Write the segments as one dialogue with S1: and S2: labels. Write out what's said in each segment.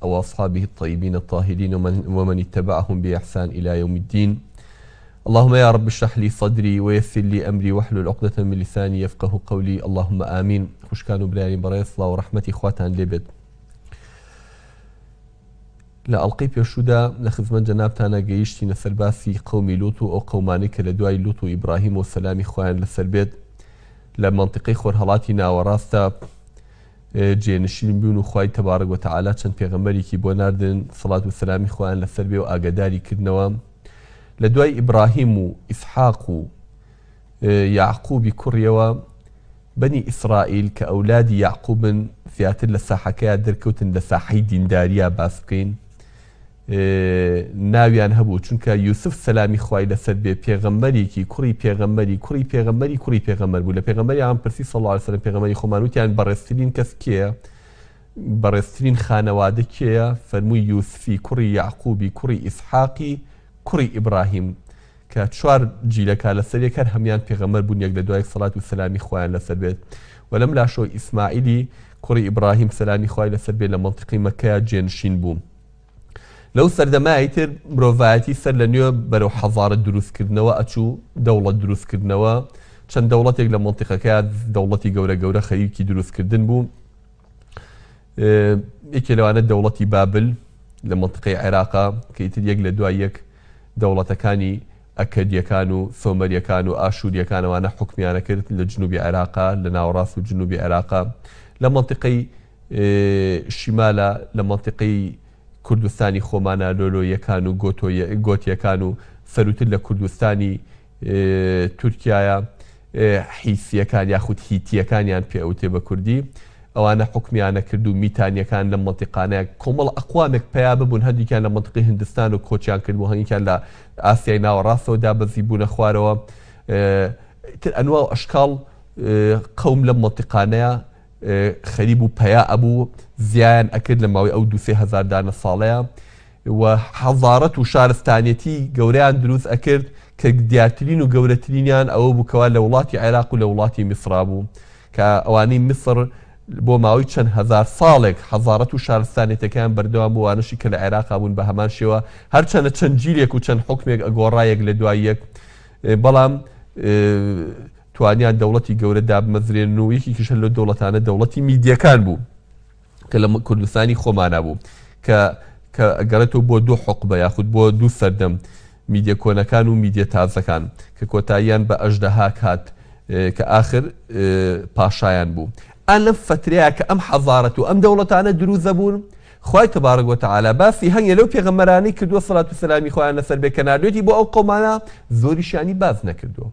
S1: وأصحابه الطيبين الطاهرين ومن اتبعهم بإحسان إلى يوم الدين اللهم يا رب اشرح لي صدري ويسر لي أمري واحلل عقدة من لساني يفقه قولي اللهم آمين خوشکان و برایانی بەڕێز سڵاو و ڕەحمەتی خواتان لێ بێت. لە ئەڵقەی پێشوودا لە خزمەت جەنابتانا گەیشتینە سەر باسی قەومی لوط و ئەو قەومانەی کە لە دوای لوط و ئیبراهیمەوە سەلامی خوایان لەسەر بێت لە مەنتیقەی خۆرهەڵاتی ناوەڕاستدا جێنشین بوون و خوای تبارک و تعالی چەند پێغەمبەرێکی بۆ ناردن سەڵات و سەلامی خوایان لەسەر بێ و ئاگاداری کردنەوە لە دوای ئیبراهیم و ئیسحاق و یەعقوبی کوڕیەوە بەنی ئیسرائیل کە ئەولادی یەعقوبن زیاتر لە ساحەکەیا دەرکەوتن لە ساحەی دینداریا باس بکەین ناویان هەبوو چونکە یوسف سەلامی خوای لەسەر بێ پێغەمبەرێکی کوڕی پێغەمبەری کوڕی پێغەمبەری کوڕی پێغەمبەر بوو لە پێغەمبەریان پرسی صلی اللە علیە وسلم پێغەمبەری خۆمان وتیان بەڕێزترین کەس کێیە بەڕێزترین خانەوادە کێیە فەرمووی یوسفی کوڕی یەعقوبی کوڕی ئیسحاقی کوڕی ئیبراهیم کە چوار جیلەکە لەسەر یەک هەر هەموان پێغەمبەر بوون یەک لە دوای یەک سەڵات و سەلامی خوایان لەسەر بێت و لەم لاشەوە ئیسماعیلی کوڕی ئیبڕاهیم سەلامی خوای لەسەر بێت لە مەنتیقەی مەککەیا جێنشین بوو. لەو سەردەمە ئیتر مرۆڤایەتی سەر لە نوێ بەرەو حەزارەت دروستکردنەوە ئەچوو، دەوڵەت دروستکردنەوە، چەند دەوڵەتێک لە مەنتیقەکەیا دەوڵەتی گەورە گەورە خەریکی دروستکردن بوو. یەکێ لەوانە دەوڵەتی بابل لە مەنتیقەی عێراقا کە ئیتر یەک لە دوای یەک دەوڵەتەکانی ئەکەدیەکان و سۆمەریەکان و ئاشوریەکان ئەوانە حوکمیانە کرد لە جنوبی عێراقا لە ناوەڕاست و جنوبی عێراقا لە مەنتیقەی شیمالە لە مەنتیقەی کوردستانی خۆمانە لۆلۆیەکان و گۆتیەکان و سەروتر لە کوردستانی تورکیایە حیسیەکان یاخود هیتیەکانیان پێ ئەوتێ بە کوردی ئەوانە حوکمیانە کرد و میتانیەکان لەم مەنتیقانە کۆمەڵ ئەقوامێک پەیا ببوون هەندیکیان لە مەنتیقی هندستان و کۆچیان کرد بوو هەندیکیان لە ئاسیای ناوەڕاستەوە دابەزی بوونە خوارەوە تر ئەنوا و ئەشکاڵ قەوم لەم مەنتیقانەیە خەریب و پەیا ئەبوو زیایان ئەکرد لە ماوەی ئەو دوسێ هەزار دانە ساڵەیە و حەزارەت و شارستانیەتی گەورەیان دروست ئەکرد کە دیارترین و گەورەترینیان ئەوە بوو کەوا لە وڵاتی عێراق و لە وڵاتی میسرا بوو کە ئەوانەی میسر بۆ ماوەی چەند هەزار ساڵێک حەزارەت و شارستانیەتەکەیان بەردەوام بوو ئەوانەشی کە لە عێراقا بوون بە هەمان شێوە هەرچەنە چەند جیلێک و چەند حوکمێک ئەگۆڕا یەک لە دوای یەک بەڵام توانیان دەوڵەتی گەورە دابمەزرێنن و یەکێکیش هەر لەو دەوڵەتانە دەوڵەتی میدیەکان بوو. کە لە کوردستانی خۆمانا بوو کە کە ئەگەڕێتەوە بۆ دوو حوقبە یاخود بۆ دوو سەردەم میدیە کۆنەکان و میدیە تازەکان کە کۆتاییان بە ئەژدەهاک هات کە ئاخر پاشایان بوو ئا لەم فەترەیە کە ئەم حەزارەت و ئەم دەوڵەتانە دروست دەبوون خوای تبارک وتعالی باسی هەنگێ لەو پێغەمبەرانەی کردووە سەلات و سەلامی خوایان لەسەر بێ کە ناردوێتی بۆ ئەو قەومانە زۆریشیانی باس نەکردووە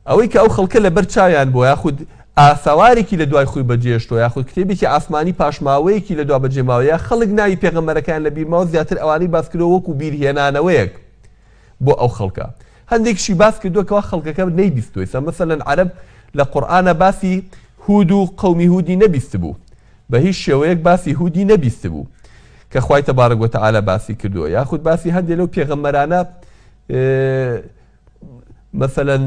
S1: ئەوەی کە ئەو خەڵکە لەبەر چاویان بووە یاخود ئاسەوارێکی لە دوای خۆی بەجێهێشتووە یاخود کتێبێکی ئاسمانی پاشماوەیەکی لە دوا بەجێماوە یا خەڵک ناوی پێغەمبەرەکەیان لە بیرماوە زیاتر ئەوانەی باس کردووە وەکو بیرهێنانەوەیەک بۆ ئەو خەڵکە هەندێکیشی باس کردووە کەوا خەڵکەکە نەیبیستووە ئێستا مەسەلەن عەرەب لە قورئانا باسی هود و قەومی هودی نەبیستبوو بە هیچ شێوەیەک باسی هودی نەبیستبوو کە خوای تبارک وتعالی باسی کردووە یاخود باسی هەندێک لەو پێغەمبەرانە مەسەلەن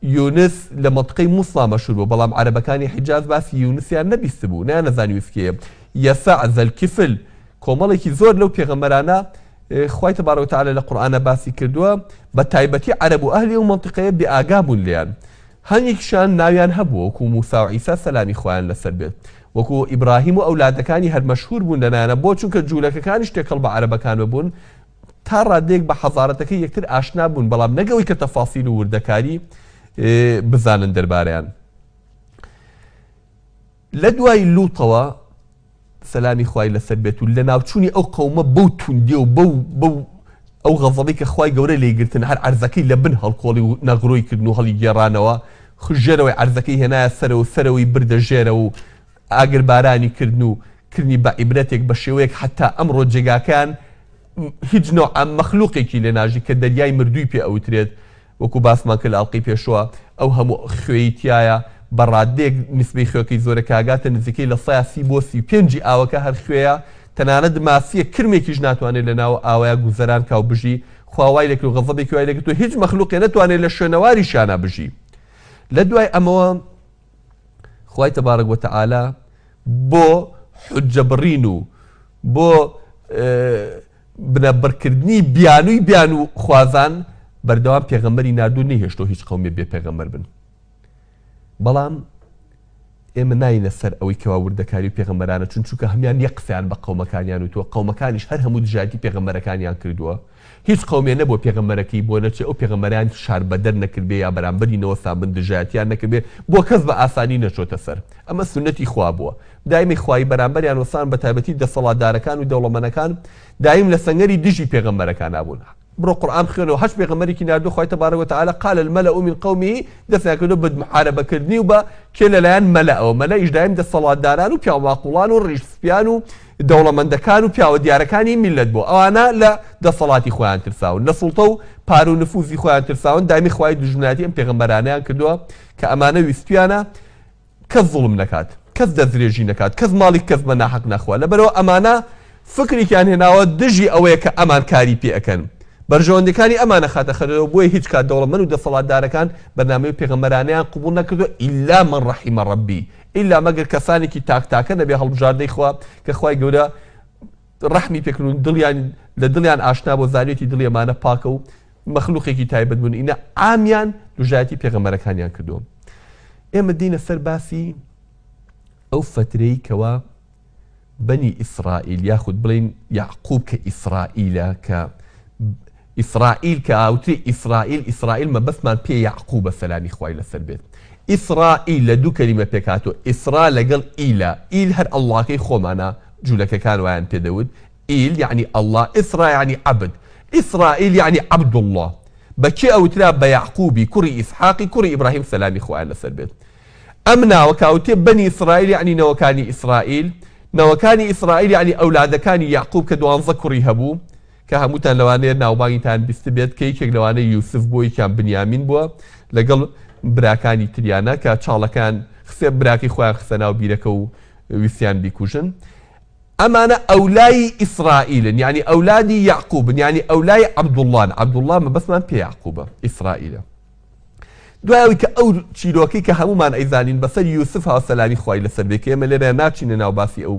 S1: یونس لە مەنتقەی موسڵا مەشهور بوو بەڵام عەرەبەکانی حیجاز باسی یونسیان نەبیستبوو نەیانەزانی یونس کێیە یەسع زەلکفل کۆمەڵێکی زۆر لەو پێغەمبەرانە خوای تبارک وتعالی لە قورئانە باسی کردووە بە تایبەتی عەرەب و ئەهلی ئەو مەنتیقەیە بێ ئاگا بوون لێیان هەندێکیشیان ناویان هەبوو وەکو موسا و عیسا سەلامی خوایان لەسەر بێت وەکو ئیبراهیم و ئەولادەکانی هەر مەشهور بوون لەلایانە بۆ چونکە جوولەکەکانیش تێکەڵ بە عەرەبەکان ببوون تا ڕادەیەک بە حەزارەتەکەی یەکتر ئاشنا بوون، بەڵام نەک ئەوەی کە تەفاسیل و وردەکاری بزانن دەربارەیان. لە دوای لوتەوە سەلامی خوای لەسەر بێت و لەناوچوونی ئەو قەومە بەو توندی و بەو بەو ئەو غەزەبەی کە خوای گەورە لێی گرتن هەر عەرزەکەی لە بن هەڵکۆڵی و نەغرۆی کردن و هەڵی گێڕانەوە ژێرەوەی عەرزەکەی هێنایە سەرەوە و سەرەوەی بردە ژێرەوە و ئاگر بارانی کردن و کردنی بە عیبرەتێک بە شێوەیەک حەتا ئەمڕۆ جێگاکەیان هیچ نەوعە مەخلوقێکی لێ ناژی کە دەریای مردووی پێ ئەوترێت وەکو باسمان کرد لە ئەڵقەی پێشووە ئەو هەموو خوێی تیایە بە ڕادەیەک نیسبەی خوێکەی زۆرە کە ئەگاتە نزیکەی 30% بۆ 35 ی ئاوەکە هەر خوێیە تەنانەت ماسییەک کرمێکیش ناتوانێت لە ناو ئاوەیا گوزەران کا و بژی خوا وای لێکرد و غەزەبێکی وای لێکرد و هیچ مەخلوقێ نەتوانێت لە شوێنەواریشیانا بژی لە دوای ئەمەوە خوای تبارک وتعالی بۆ حوججە بڕین و. بۆ بنەبڕکردنی بیانووی بیانوو خوازان بەردەوام پێغەمبەری ناردوو نەیهێشتووە هیچ قەومێ بێ پێغەمبەر بن. بەڵام ئێمە ناینە سەر ئەوەی کەوا وردەکاری و پێغەمبەرانە چون چونکە هەموان یەک قسەیان بە قەومەکانیان وتووە قەومەکانیش هەر هەموو دژایەتی پێغەمبەرەکانیان کردووە هیچ قەومێ نەبووە پێغەمبەرەکەی بۆ نەچێ ئەو پێغەمبەرەیان شاربەدەر نەکردبێ یا بەرامبەری نەوەستابن دژایەتیان نەکردبێ بۆ کەس بە ئاسانی نەچۆتە سەر ئەمە سوننەتی خوا بووە دایمی خوایی بەرامبەریان وەستان بەتایبەتی دەسەڵاتدارەکان و دەوڵەمەنەکان دایم لە سەنگەری دژی پێغەمبەرەکانا بوون بڕۆ قورئان بخوێنەوە هەچ پێغەمبەرێکی ناردووە خوای تبارک وتعالی قال الملأ من قومه دەستیان کردووە بە محاربە کردنی و بە کێ لەلایەن مەلەئەوە مەلەئیش دایم دەسەڵاتداران و پیاوماقوڵان و ڕیش سپیان و دەوڵەمەندەکان و پیاوە دیارەکانی میللەت بووە ئەوانە لە دەسەڵاتی خۆیان ترساون لە سوڵتە و پارە و نفوزی خۆیان ترساون دایمی خوای دوژمنایەتی ئەم پێغەمبەرانەیان کردووە کە ئەمانە ویستویانە کەس زوڵم نەکات، کەس دەستدرێژی نەکات، کەس ماڵی کەس بە ناحەق نەخوا، لەبەرئەوە ئەمانە فکرێکیان هێناوە دژی ئەوەیە کە ئەمان کاری پێ ئەکەن، بەرژەوەندیەکانی ئەمان ئەخاتە خەتەرەوە، بۆیە هیچ کات دەوڵەمەند و دەسەڵاتدارەکان بەرنامەی پێغەمبەرانەیان قبوڵ نەکردوە ئیلا من رحم ربی، ئیلا مەگەر کەسانێکی تاک تاکە نەبێ هەڵبژاردەی خوا کە خوای گەورە ڕەحمی پێکردون دڵیان لە دڵیان ئاشنا بۆ زانیەتی دڵی ئەمانە پاکە و مەخلوقێکی تایبەت بوون ئینە عامیان دژایەتی پێغەمبەرەکانیان کردووە. ئێمە دێینە سەر باسی ئەو فەترەی کەوا بەنی ئیسرائیل یاخود بڵێین یعقوب کە ئیسرائیلە کە ئیسرائیل کە ئاوتری ئیسرائیل ئیسرائیل مەبەستمان پێ یعقوبە سەلامی خوای لەسەر بێت ئیسرائیل لە دوو کەلیمە پێکهاتووە ئیسرا لەگەڵ ئیلە ئیل هەر ئەڵڵاکەی خۆمانە جولەکەکان وایان پێ دەوت ئیل یەعنی ئەڵڵا ئیسرا یەعنی عەبد ئیسرائیل یەعنی عەبدوڵڵا بە کێ ئەوترا بە یەعقوبی کوڕی ئیسحاقی کوڕی ئیبراهیم سەلامی خوایان لەسەر بێت ئەم ناوە کە ئەوترێ بەنی ئیسرائیل یەعنی نەوەکانی ئیسرائیل نەوەکانی ئیسرائیل یەعنی ئەولادەکانی یەعقوب کە دوانزە کوڕی هەبوو کە هەمووتان لەوانەیە ناوبانگیتان بیستبێت کە یەکێک لەوانە یوسف بووە یەکیان بنیامین بووە لەگەڵ براکانی تریانە کە چاڵەکەیان خسێ براکەی خۆیان خستە ناو بیرەکە و ویستیان بیکوژن ئەمانە ئەولای ئیسرائیلن یانی ئەولادی یەعقوبن یانی ئەولای عەبدوڵڵان، عەبدوڵڵا مەبەستمان پێ یەعقوبە، ئیسرائیلە. دوای ئەوەی کە ئەو چیرۆکەی کە هەموومان ئەیزانین بەسەر یوسف ها سەلامی خوای لەسەر بێت کە ئێمە لێرە ناچینە ناو باسی ئەو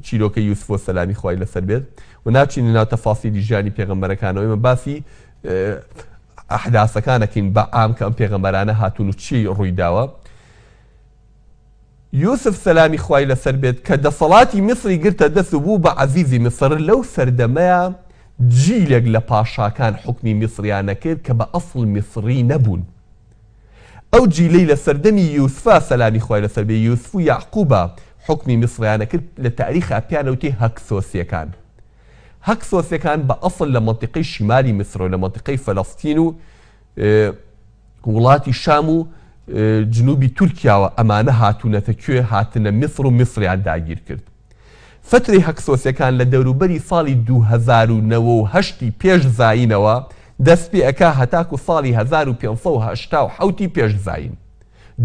S1: چیرۆکەی یوسف و سەلامی خوای لەسەر بێت و ناچینە ناو تەفاسیلی ژیانی پێغەمبەرەکانەوە ئێمە باسی ئەحداسەکانەکەین بە عام کە ئەم پێغەمبەرانە هاتوون و چی ڕووی داوە. یوسف سەلامی خوای لەسەر بێت کە دەسەڵاتی میسری گرتە دەست و بوو بە عەزیزی میسر، لەو سەردەمەیا جیلێک لە پاشاکان حوکمی میسریان ئەکرد کە بە ئەسڵ میسری نەبوون. ئەو جیلەی لە سەردەمی یوسفا سەلامی خوای لەسەر بێت یوسف و یەعقوبا حوکمی میسریان ئەکرد لە تاریخا پێیان ئەوتێ هەکسۆسیەکان. هەکسۆسیەکان بە ئەسڵ لە مەنتیقەی شیمالی میسر و لە مەنتیقەی فەلەستین و وڵاتی شام و جنوبی تورکیاوە ئەمانە هاتوونەتە کوێ؟ هاتنە میسر و میسریان داگیر کرد. فەترەی هەکسۆسەکان لە دەوروبەری ساڵی 2098 ی پێش زایینەوە دەست پێ ئەکا هەتاکو ساڵی 1587 ی پێش زایین.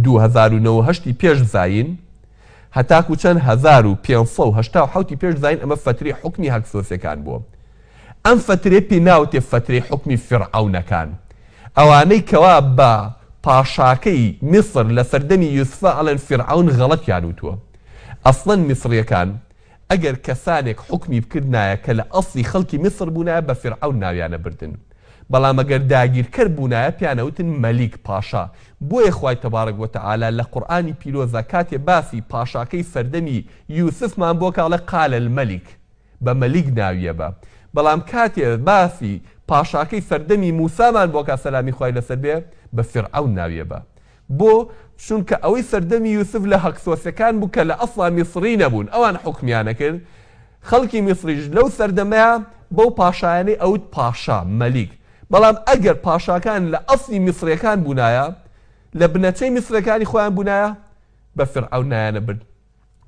S1: 2098 ی پێش زایین هەتاکو چەند 1587 ی پێش زایین ئەمە فەترەی حوکمی هەکسۆسەکان بووە. ئەم فەترەیە پێی ناوتێ فەترەی حوکمی فیرعەونەکان. ئەوانەی کەوا بە پاشاکەی میسر لە سەردەمی یوسفا ئەڵێن فیرعەون غەڵەتیان وتووە. ئەسڵەن میسڕیەکان ئەگەر کەسانێک حوکمی بکردنایە کە لە ئەسڵی خەڵکی میسر بوونایە بە فیرعەون ناویان ئەبردن. بەڵام ئەگەر داگیرکەر بوونایە پێیان ئەوتن مەلیک، پاشا. بۆیە خوای تبارک وتعالی لە قورئانی پیرۆزا کاتێ باسی پاشاکەی سەردەمی یوسفمان بۆ کە ئەڵێ قال الملک. بە مەلیک ناویە بە بەڵام کاتێ باسی پاشاکەی سەردەمی موسامان بۆ کا سەلامی خوای لەسەر بێ بە فیرعەون ناویە بە بۆ چونکە ئەوەی سەردەمی یوسف لە هەکسۆسەکان بوو کە لە ئەسڵا میسڕی نەبوون ئەوان حوکمیان ئەکرد خەڵکی میسڕیش لەو سەردەمەیا بەو پاشایانەی ئەوت پاشا مەلیک بەڵام ئەگەر پاشاکان لە ئەسڵی میسڕیەکان بوونایە لە بنەچەی میسڕیەکانی خۆیان بوونایە بە فیرعەون نایانە برد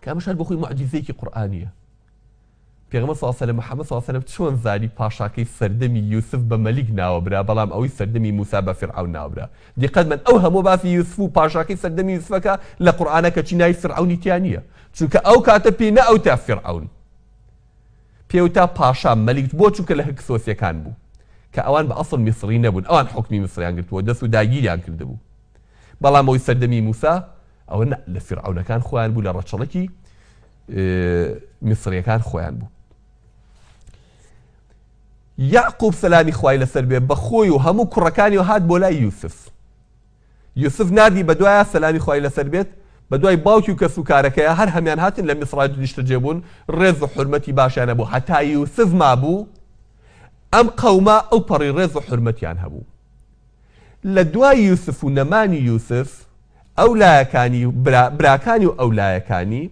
S1: کە ئەمەش هەر بۆ خۆی موعجیزەیەکی قورئانییە. پێغەمبەر صلی اللە علیە وسلم محمد صلی اللە علیە وسلم چۆن زانی پاشاکەی سەردەمی یوسف بە مەلیک ناوەبرا بەڵام ئەوەی سەردەمی موسا بە فیرعەون ناوبرا؟ دیقەت بەن ئەو هەموو باسی یوسف و پاشاکەی سەردەمی یوسفەکە لە قورئانە کەچی ناوی فیرعەونی تیا نییە چونکە ئەو کاتە پێی نەئەوتا فیرعەون پێوتا پاشا مەلیک بۆ چونکە لە هکسۆسیەکان بوو کە ئەوان بە ئەسڵ میسڕی نەبوون ئەوان حوکمی میسڕیان گرتبووە دەست و داگیریان کردبوو بەڵام ئەوەی سەردەمی موسا ئەوە نا لە فیرعەونەکان خۆیان بوو لە ڕەچەڵەکی میسڕیەکان خۆیان بوو. یەعقوب سەلامی خوای لەسەر بێ بە خۆی و هەموو کوڕەکانیەوە هات بۆ لای یوسف. یوسف ناردی بەدوایا سەلامی خوای لەسەر بێت، بەدوای باوکی و کەس و کارەکەیا هەر هەمیان هاتن لە میسڕا نیشتەجێ بوون، ڕێز و حورمەتی باشیان هەبوو، هەتا یوسف مابوو ئەم قەومە ئەو پەڕی ڕێز و حورمەتیان هەبوو. لە دوای یوسف و نەمانی یوسف ئەو لایەکانی برا براکانی و ئەو لایەکانی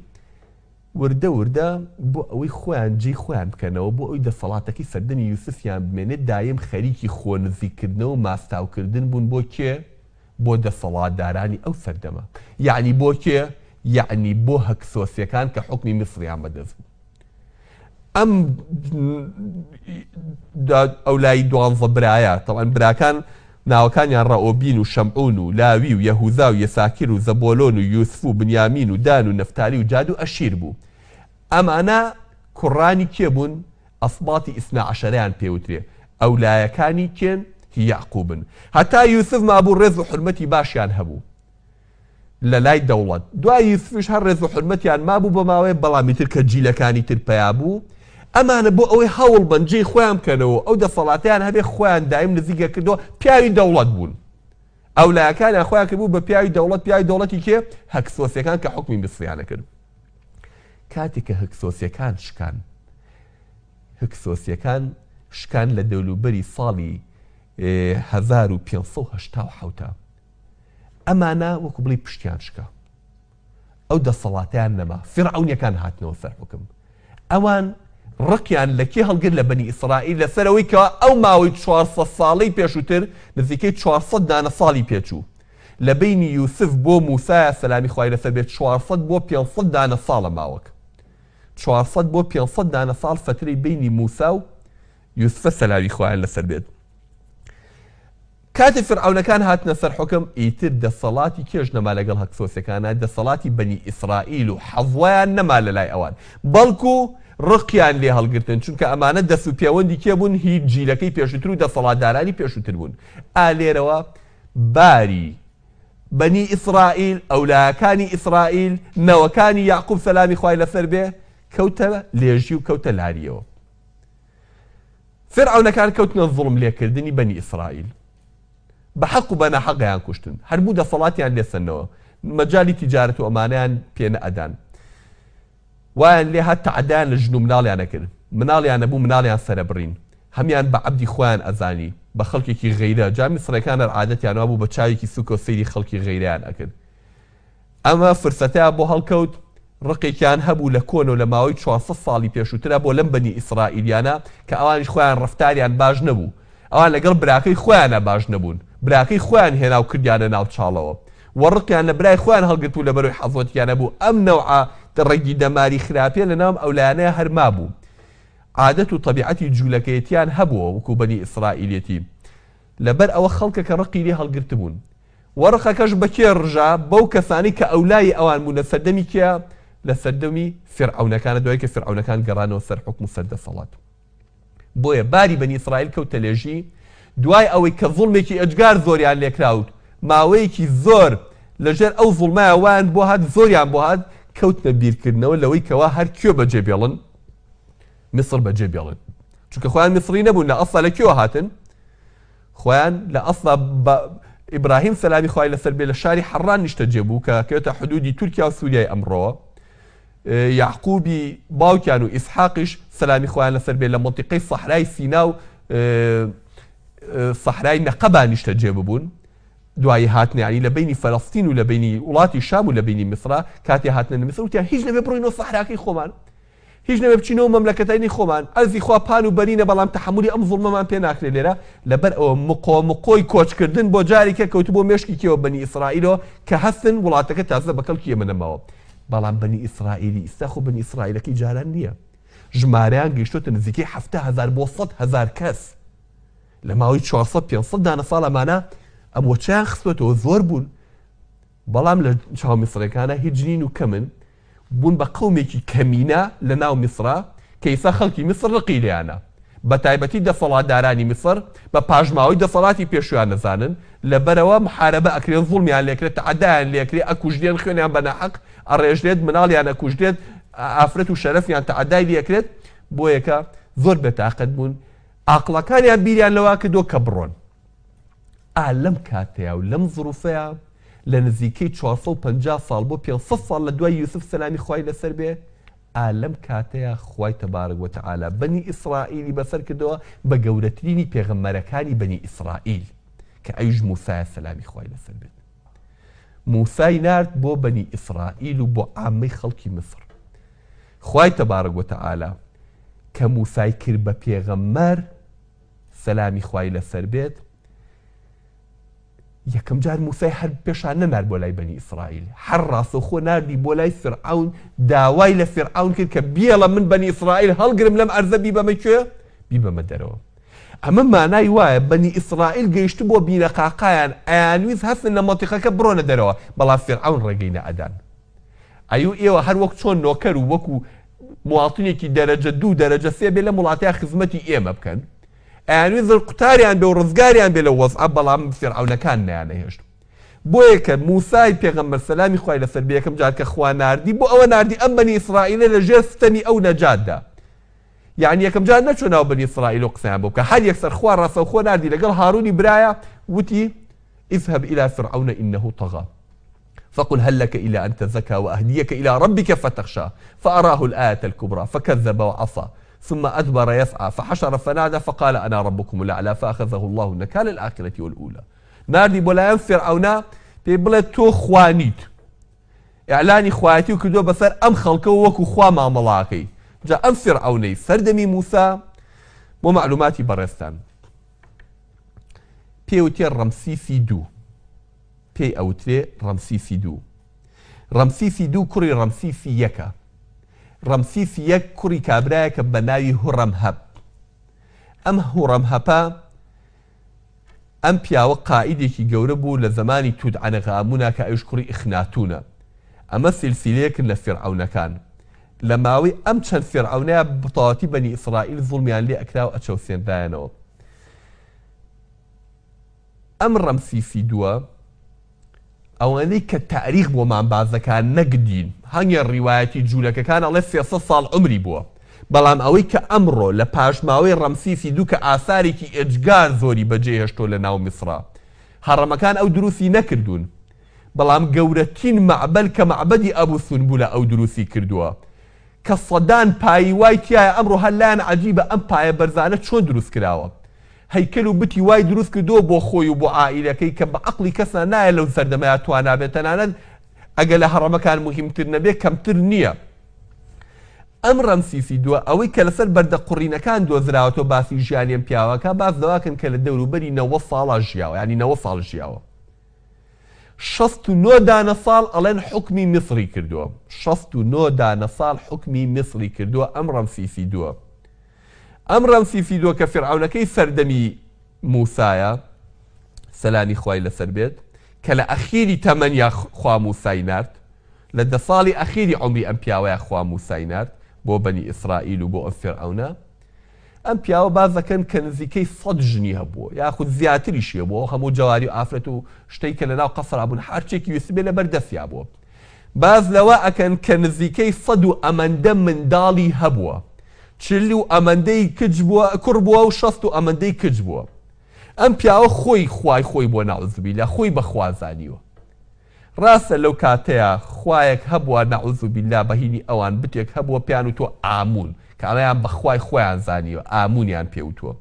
S1: وردە وردە بۆ ئەوەی خۆیان جێی خۆیان بکەنەوە، بۆ ئەوی دەسەڵاتەکەی سەردەمی یوسفیان بمێنێت دایم خەریکی خۆ نزیک کردنەوە و ماستاو کردن بوون بۆ کێ؟ بۆ دەسەڵاتدارانی ئەو سەردەمە. یەعنی بۆ کێ؟ یەعنی بۆ هەکسۆسیەکان کە حوکمی میسریان بەدەست بوو. ئەم ئەولای دوانزە برایە، تەبعەن براکان ناوەکانیان ڕەئۆبین و شەمعون و لاوی و یەهوزا و یەساکیر و زەبۆلۆن و یوسف و بنیامین و دان و نەفتالی و جاد و ئەشیر بوو. ئەمانە کوڕانی کێ بوون؟ ئەسباتی ئیسنا عەشەرەیان پێ وترێ. ئەولایەکانی کێن؟ هی یەعقوبن. هەتا یوسف مابوو ڕێز و حورمەتی باشیان هەبوو. لە لای دەوڵەت. دوای یوسفیش هەر ڕێز و حورمەتیان مابوو بۆ ماوەیەک، بەڵام ئیتر کە جیلەکانی تر پەیا بوو، ئەمانە بۆ ئەوەی هەوڵ بەن جێی خۆیان بکەنەوە و ئەو دەسەڵاتەیان هەبێ، خۆیان دایم نزیک ئەکردەوە، پیاوی دەوڵەت بوون. ئەولایەکانیان خۆیان کردبوو بە پیاوی دەوڵەت، پیاوی دەوڵەتی کێ؟ هەکسۆسیەکان کە حوکمی میسریان ئەکرد. کاتێک کە هکسۆسیەکان شکان، هکسۆسیەکان شکان لە دەولوبەری ساڵی 1587 ئەمانە وەکو بڵێی پشتیان شکا. ئەو دەسەڵاتەیان نەما. فیرعەونیەکان هاتنەوە سەر حوکم. ئەوان ڕقیان لە کێ هەڵگرت؟ لە بەنی ئیسرائیل لەسەر ئەوەی کەوا ئەو ماوەی 400 ساڵەی پێشووتر نزیکەی 400 دانە ساڵی پێچوو. لە بەینی یوسف بۆ موسایە سەلامی خوای لەسەر بێت 400 بۆ 500 دانە ساڵە ماوەک. 400 بۆ 500 دانە ساڵ فەترەی بەینی موسا و یوسفە سەلامی خوایان لەسەر بێت. کاتێ فیرعەونەکان هاتنە سەر حوکم ئیتر دەسەڵاتی کێش نەما لەگەڵ هەکسۆسەکانا، دەسەڵاتی بەنی ئیسرائیل و حەڤوەیان نەما لەلای ئەوان، بەڵکو ڕقیان لێ هەڵگرتن، چونکە ئەمانە دەس و پێوەندی کێ بوون، هی جیلەکەی پێشووتر و دەسەڵاتدارانی پێشووتر بوون. ئا لێرەوە باری بەنی ئیسرائیل، ئەولاکانی ئیسرائیل، نەوەکانی یەعقوب سەلامی خوای لەسەر بێ، کەوتە لێژی و کەوتە لارییەوە. فیرعەونەکان کەوتنە زوڵم لێکردنی بەنی ئیسرائیل. بە حەق و بە ناحەق ئەیان کوشتن. هەربوو دەسەڵاتیان لێ سەندنەوە. مەجالی تیجارەت و ئەمانەیان پێ نەئەدان. وایان لێ هات تەعەدایان لە ژن و مناڵیان ئەکرد. مناڵیان نەبوو مناڵیان سەرەبڕین. هەمیان بە عەبدی خۆیان ئەزانی. بە خەڵکێکی غەیرە. جا میسڕیەکان هەر عادەتیان وابوو بە چاوێکی سووکەوە سەیری خەڵکی غەیرەیان ئەکرد. ئەمە فرسەتەیان بۆ هەڵکەوت، ڕقێکیان هەبوو لە کۆنەوە لە ماوەی 400 ساڵی پێشووترا بۆ لەم بەنی ئیسرائیلیانە کە ئەوانیش خۆیان ڕەفتاریان باش نەبوو، ئەوان لەگەڵ براکەی خۆیانا باش نەبوون، براکەی خۆیان هێنا و کردیانە ناو چاڵەوە و ڕقیان لە برای خۆیان هەڵگرتبوو لەبەرەوەی حەزوەتیان هەبوو، ئەم نەوعە ڕەگی دەماری خراپیە لە ناو ئەم لایەنەیا هەر مابوو. عادەت و تەبیعەتی جوولەکەیەتیان هەبووە وەکوو بەنی ئیسرائیلێتی لەبەر ئەوە خەڵکەکە ڕقی لێ هەڵگرتبوون. وە ڕقەکەش بە کێ ڕژا؟ بەو کەسانەی کە ئەولای ئەوان بوون لە سەردەمی کێ؟ لە سەردەمی فیرعەونەکانە دوای کە فیرعەونەکان گەڕانەوە سەر حوکم و سەر دەسەڵات. بۆیە باری بەنی ئیسرائیل کەوتە لێژی دوای ئەوەی کە زوڵمێکی ئێجگار زۆریان لێکرا و ماوەیەکی زۆر لەژێر ئەو زوڵمایە وایان بۆ هات زۆریان بۆ هات کەوتنە بیرکردنەوە لەوەی کەوا هەر کوێ بەجێ بێڵن میسر بەجێ بێڵن چونکە خۆیان میسری نەبوون لە ئەسڵا لە کوێوە هاتن خۆیان لە ئەسڵا بە ئیبراهیم سەلامی خوای لەسەر بێ لە شاری حەڕان نیشتەجێ بوو کە کەوێتە حدودی تورکیا و سووریای ئەمڕۆوە یعقوبی باوکیان و ئیسحاقیش سەلامی خوایان لەسەر بێ لە مەنتیقەی سەحرای سینا و سەحرای نەقەبا نیشتەجێ ببوون دوایی هاتنە یانی لە بینی فەلەستین و لە بینی وڵاتی شام و لە بینی میسرا کاتێ هاتنە میسر وتیان هیچ نەبێ بڕۆینەوە سەحراکەی خۆمان هیچ نەبێ بچینەوە مەملەکەتەنی خۆمان، ئەرزی خوا پان و بەرینە بەڵام تەحەمولی ئەم زوڵمەمان پێ ناکرێ لێرە، لەبەر ئەوە مقۆ مقۆی کۆچکردن بۆ جارێکە کەوتبووە مێشکی کێوە بەنی ئیسرائیلەوە کە هەستن وڵاتەکە تازە بە کەڵکی ئێمە نەماوە بەڵام بەنی ئیسرائیلی ئیستا خۆ بەنی ئیسرائیلەکەی جاران نییە ژمارەیان گەیشتۆتە نزیکەی 70 هەزار بۆ 100 هەزار کەس لە ماوەی 400 500 دانە ساڵ ئەمانە ئەم وەچەیان خستۆتەوە زۆر بوون بەڵام لە چاو میسرەکانە هیچ نین و کەمن بوون بە قەومێکی کەمینە لە ناو میسرا کە ئیستا خەڵکی میسر ڕقی لێیانە بە تایبەتی دەسەڵاتدارانی میسر بە پاشماوەی دەسەڵاتی پێشویان ئەزانن لەبەرئەوە محارەبە ئەکرێن زوڵمیان لێکرێت تەعەدایان لێکرێ ئەکوژرێن خوێنیان بە ناحەق ئەڕێژرێت مناڵیان ئەکوژرێت ئافرەت و شەرەفیان تەعەدای لێکرێت بۆیەکە زۆر بێتاقەت بوون. ئاقڵەکانیان بیریان لەوە کردووە کە بڕۆن. ئا لەم کاتەیا و لەم زروفەیا لە نزیکەی 450 ساڵ بۆ 500 ساڵ لە دوای یوسف سەلامی خوای لەسەر بێ، ئا لەم کاتەیا خوای تبارک و تعالی بەنی ئیسرائیلی بەسەر کردەوە بە گەورەترینی پێغەمبەرەکانی بەنی ئیسرائیل کە ئەویش موسایە سەلامی خوای لەسەر بێت. موسای نارد بۆ بەنی ئیسرائیل و بۆ عامەی خەڵکی میسر. خوای تبارک و تعالی کە موسای کرد بە پێغەمبەر سەلامی خوای لەسەر بێت، یەکەم جار موسای هەر پێشان نەنارد بۆ لای بەنی ئیسرائیل، هەر ڕاستەوخۆ ناردی بۆ لای فیرعەون، داوای لە فیرعەون کرد کە بیێڵە من بەنی ئیسرائیل هەڵگرم لەم ئەرزە بیبەمە کوێ؟ بیبەمە دەرەوە. ئەمە مانای وایە بەنی ئیسرائیل گەیشتبووە بینەقاقایان، ئەیانویست هەستن لە مەنتیقەکە بڕۆنە دەرەوە، بەڵام فیرعەون ڕێگەی نەئەدان. ئەیو ئێوە هەر وەک چۆن نۆکەر و وەکو مواطنێکی دەرەجە دوو دەرەجە سێ بێ لەم وڵاتەیا خزمەتی ئێمە بکەن. ئەیانویست قوتاریان بێ و ڕزگاریان بێ لەو وەزعە، بەڵام فیرعەونەکان نەیانەهێشت. بۆیە کە موسای پێغەمبەر سەلامی خوای لەسەر بێ یەکەم جار کە خوا ناردی بۆ ئەوە ناردی ئەم بەنی ئیسرائیلە لە ژێر ستەمی ئەو نەجات دا. یەعنی یەکەم جار نەچوە ناو بەنی ئیسرائیل و قسەیان بۆ بکا، هەر یەکسەر خوا ڕاستەوخۆ ناردی لەگەڵ هارونی برایا وتی، اذهب الی فرعون انه طغی فقل هل لک الی ان تزکی واهدیک الی ربک فتخشی فاراه الآیة الکبری فکذب وعصی ثم ادبر یسعی فحشر فنادی فقال انا ربکم الاعلی فاخذه اللە نکال الآخرة والأولی. ناردی بۆ لای ئەم فیرعەونە پێی بڵێ تۆ خوا نیت، ئیعلانی خوایەتی کردووە بەسەر ئەم خەڵکەوە وەکو خوا مامەڵاکەی. جا ئەم فیرعەونەی سەردەمی موسا بۆ مەعلوماتی بەڕێزتان پێی وتێ ڕەمسیسی دوو، پێی ئەوترێ ڕەمسیسی دوو. ڕەمسیسی دوو کوڕی ڕەمسیسی یەکە. ڕەمسیسی یەک کوڕی کابرایەکە بە ناوی هوڕەمهەب. ئەم هوڕەمهەپە ئەم پیاوە قائیدێکی گەورە بوو لە زەمانی تودعەنەغئامونا کە ئەویش کوڕی ئخناتونە. ئەمە سیلسیلەیەکن لە فیرعەونەکان. لە ماوەی ئەم چەند فیرعەونەیا بەتەواوەتی بەنی ئیسرائیل زوڵمیان لێ ئەکرا و ئەچەوسێنرایەنەوە. ئەم ڕەمسیسی دووە ئەوەندەی کە تاریخ بۆمان باس دەکا نەک دین، هەنگێ ڕیوایەتی جوولەکەکان ئەڵێ 300 ساڵ عومری بووە، بەڵام ئەوەی کە ئەمڕۆ لە پاشماوەی ڕەمسیسی دوو کە ئاسارێکی ئێجگار زۆری بەجێ هێشتۆ لە ناو میسڕا، هەڕەمەکان ئەو دروستی نەکردوون، بەڵام گەورەترین مەعبەل کە مەعبەدی ئەبو سونبولە ئەو دروستی کردووە کە سەدان پایەی وای تیایە ئەمڕۆ هەر لایان عەجیبە ئەم پایە بەرزانە چۆن دروست کراوە هەیکەل و بتی وای دروست کردووە بۆ خۆی و بۆ عائیلەکەی کە بە عەقڵی کەسا نایە لەو سەردەمەیا توانا بێت تەنانەت ئەگەر لە هەڕەمەکان موهیمتر نەبێ کەمتر نییە. ئەم ڕەمسیسی دووە ئەوەی کە لەسەر بەردە قوڕینەکان دۆزراوەتەوە باسی ژیانی ئەم پیاوەکە باس لەوەکەن کە لە دەوروبەری 90 ساڵا ژیاوە یانی 90 ساڵ ژیاوە 69 دانە ساڵ ئەڵێن حوکمی میسری کردووە 69 دانە ساڵ حوکمی میسری کردووە ئەم ڕەمسیسی دووە ئەم ڕەمسیسی دووە کە فیرعەونەکەی سەردەمی موسایە سەلامی خوای لەسەر بێت کە لە ئەخیری تەمەنیا خوا موسای نارد لە دە ساڵی ئەخیری عومری ئەم پیاوەیا خوا موسای نارد بۆ بەنی ئیسرائیل و بۆ ئەم فیرعەونە ئەم پیاوە باس دەکەن کە نزیکەی سەد ژنی هەبووە یاخود زیاتریشی هەبووە هەموو جەواری و ئافرەت و شتەی کە لەناو قەسرا بوون هەرچێکی ویستبێ لەبەر دەستیا بووە باس لەوە ئەکەن کە نزیکەی سەد و ئەمەندە منداڵی هەبووە چل و ئەمەندەی کچ بووە کوڕ بووە و شەست و ئەمەندەی کچ بووە ئەم پیاوە خۆی خوای خۆی بووە نەعوزبیلا خۆی بە خوا زانیوە ڕاستە لەو کاتەیا خوایەک هەبووە نعوذ باللە بە هینی ئەوان بتێک هەبووە پێیان وتووە ئامون کە ئەمەیان بە خوای خۆیان زانیوە ئامونیان پێ وتووە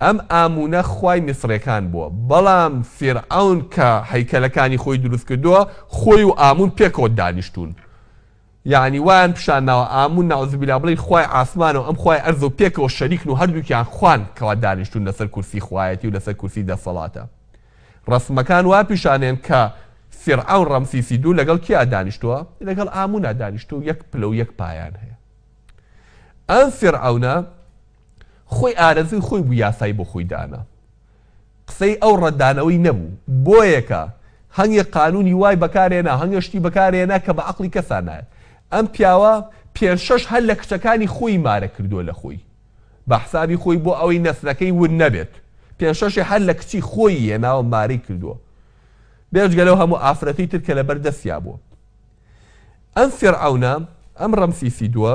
S1: ئەم ئامونە خوای میسڕیەکان بووە بەڵام فیرعەون کە هەیکەلەکانی خۆی دروست کردووە خۆی و ئامون پێکەوە دانیشتوون یەعنی وایان پیشان ناوە ئامون نعوذ باللە بڵێی خوای عاسمانە و ئەم خوای ئەرزە و پێکەوە شەریکن و هەردووکیان خوان کەوا دانیشتوون لەسەر کورسی خوایەتی و لەسەر کورسی دەسەڵاتە ڕەسمەکان وا پیشانێن کە فیرعەون ڕەمسیسی دوو لەگەڵ کیا دانیشتووە؟ لەگەڵ ئامونا دانیشتووە و یەک پلە و یەک پایان هەیە. ئەم فیرعەونە خۆی ئارەزووی خۆی بوو یاسای بۆ خۆی دانا. قسەی ئەو ڕەتدانەوەی نەبوو. بۆیەکە هەنگێ قانوونی وای بەکارهێنا، هەنگێ شتی بەکارهێنا کە بە عەقڵی کەسا نایەت. ئەم پیاوە پێنج شەش هەر لە کچەکانی خۆی مارە کردووە لە خۆی. بە حسابی خۆی بۆ ئەوەی نەسلەکەی ون نەبێت. پێنج شەشی هەر لە کچی خۆی هێناوە مارەی کردووە. بێجگە لەو هەموو ئافرەتەی تر کە لەبەر دەستیا بووە. ئەم فیرعەونە، ئەم ڕەمسیسی دووە،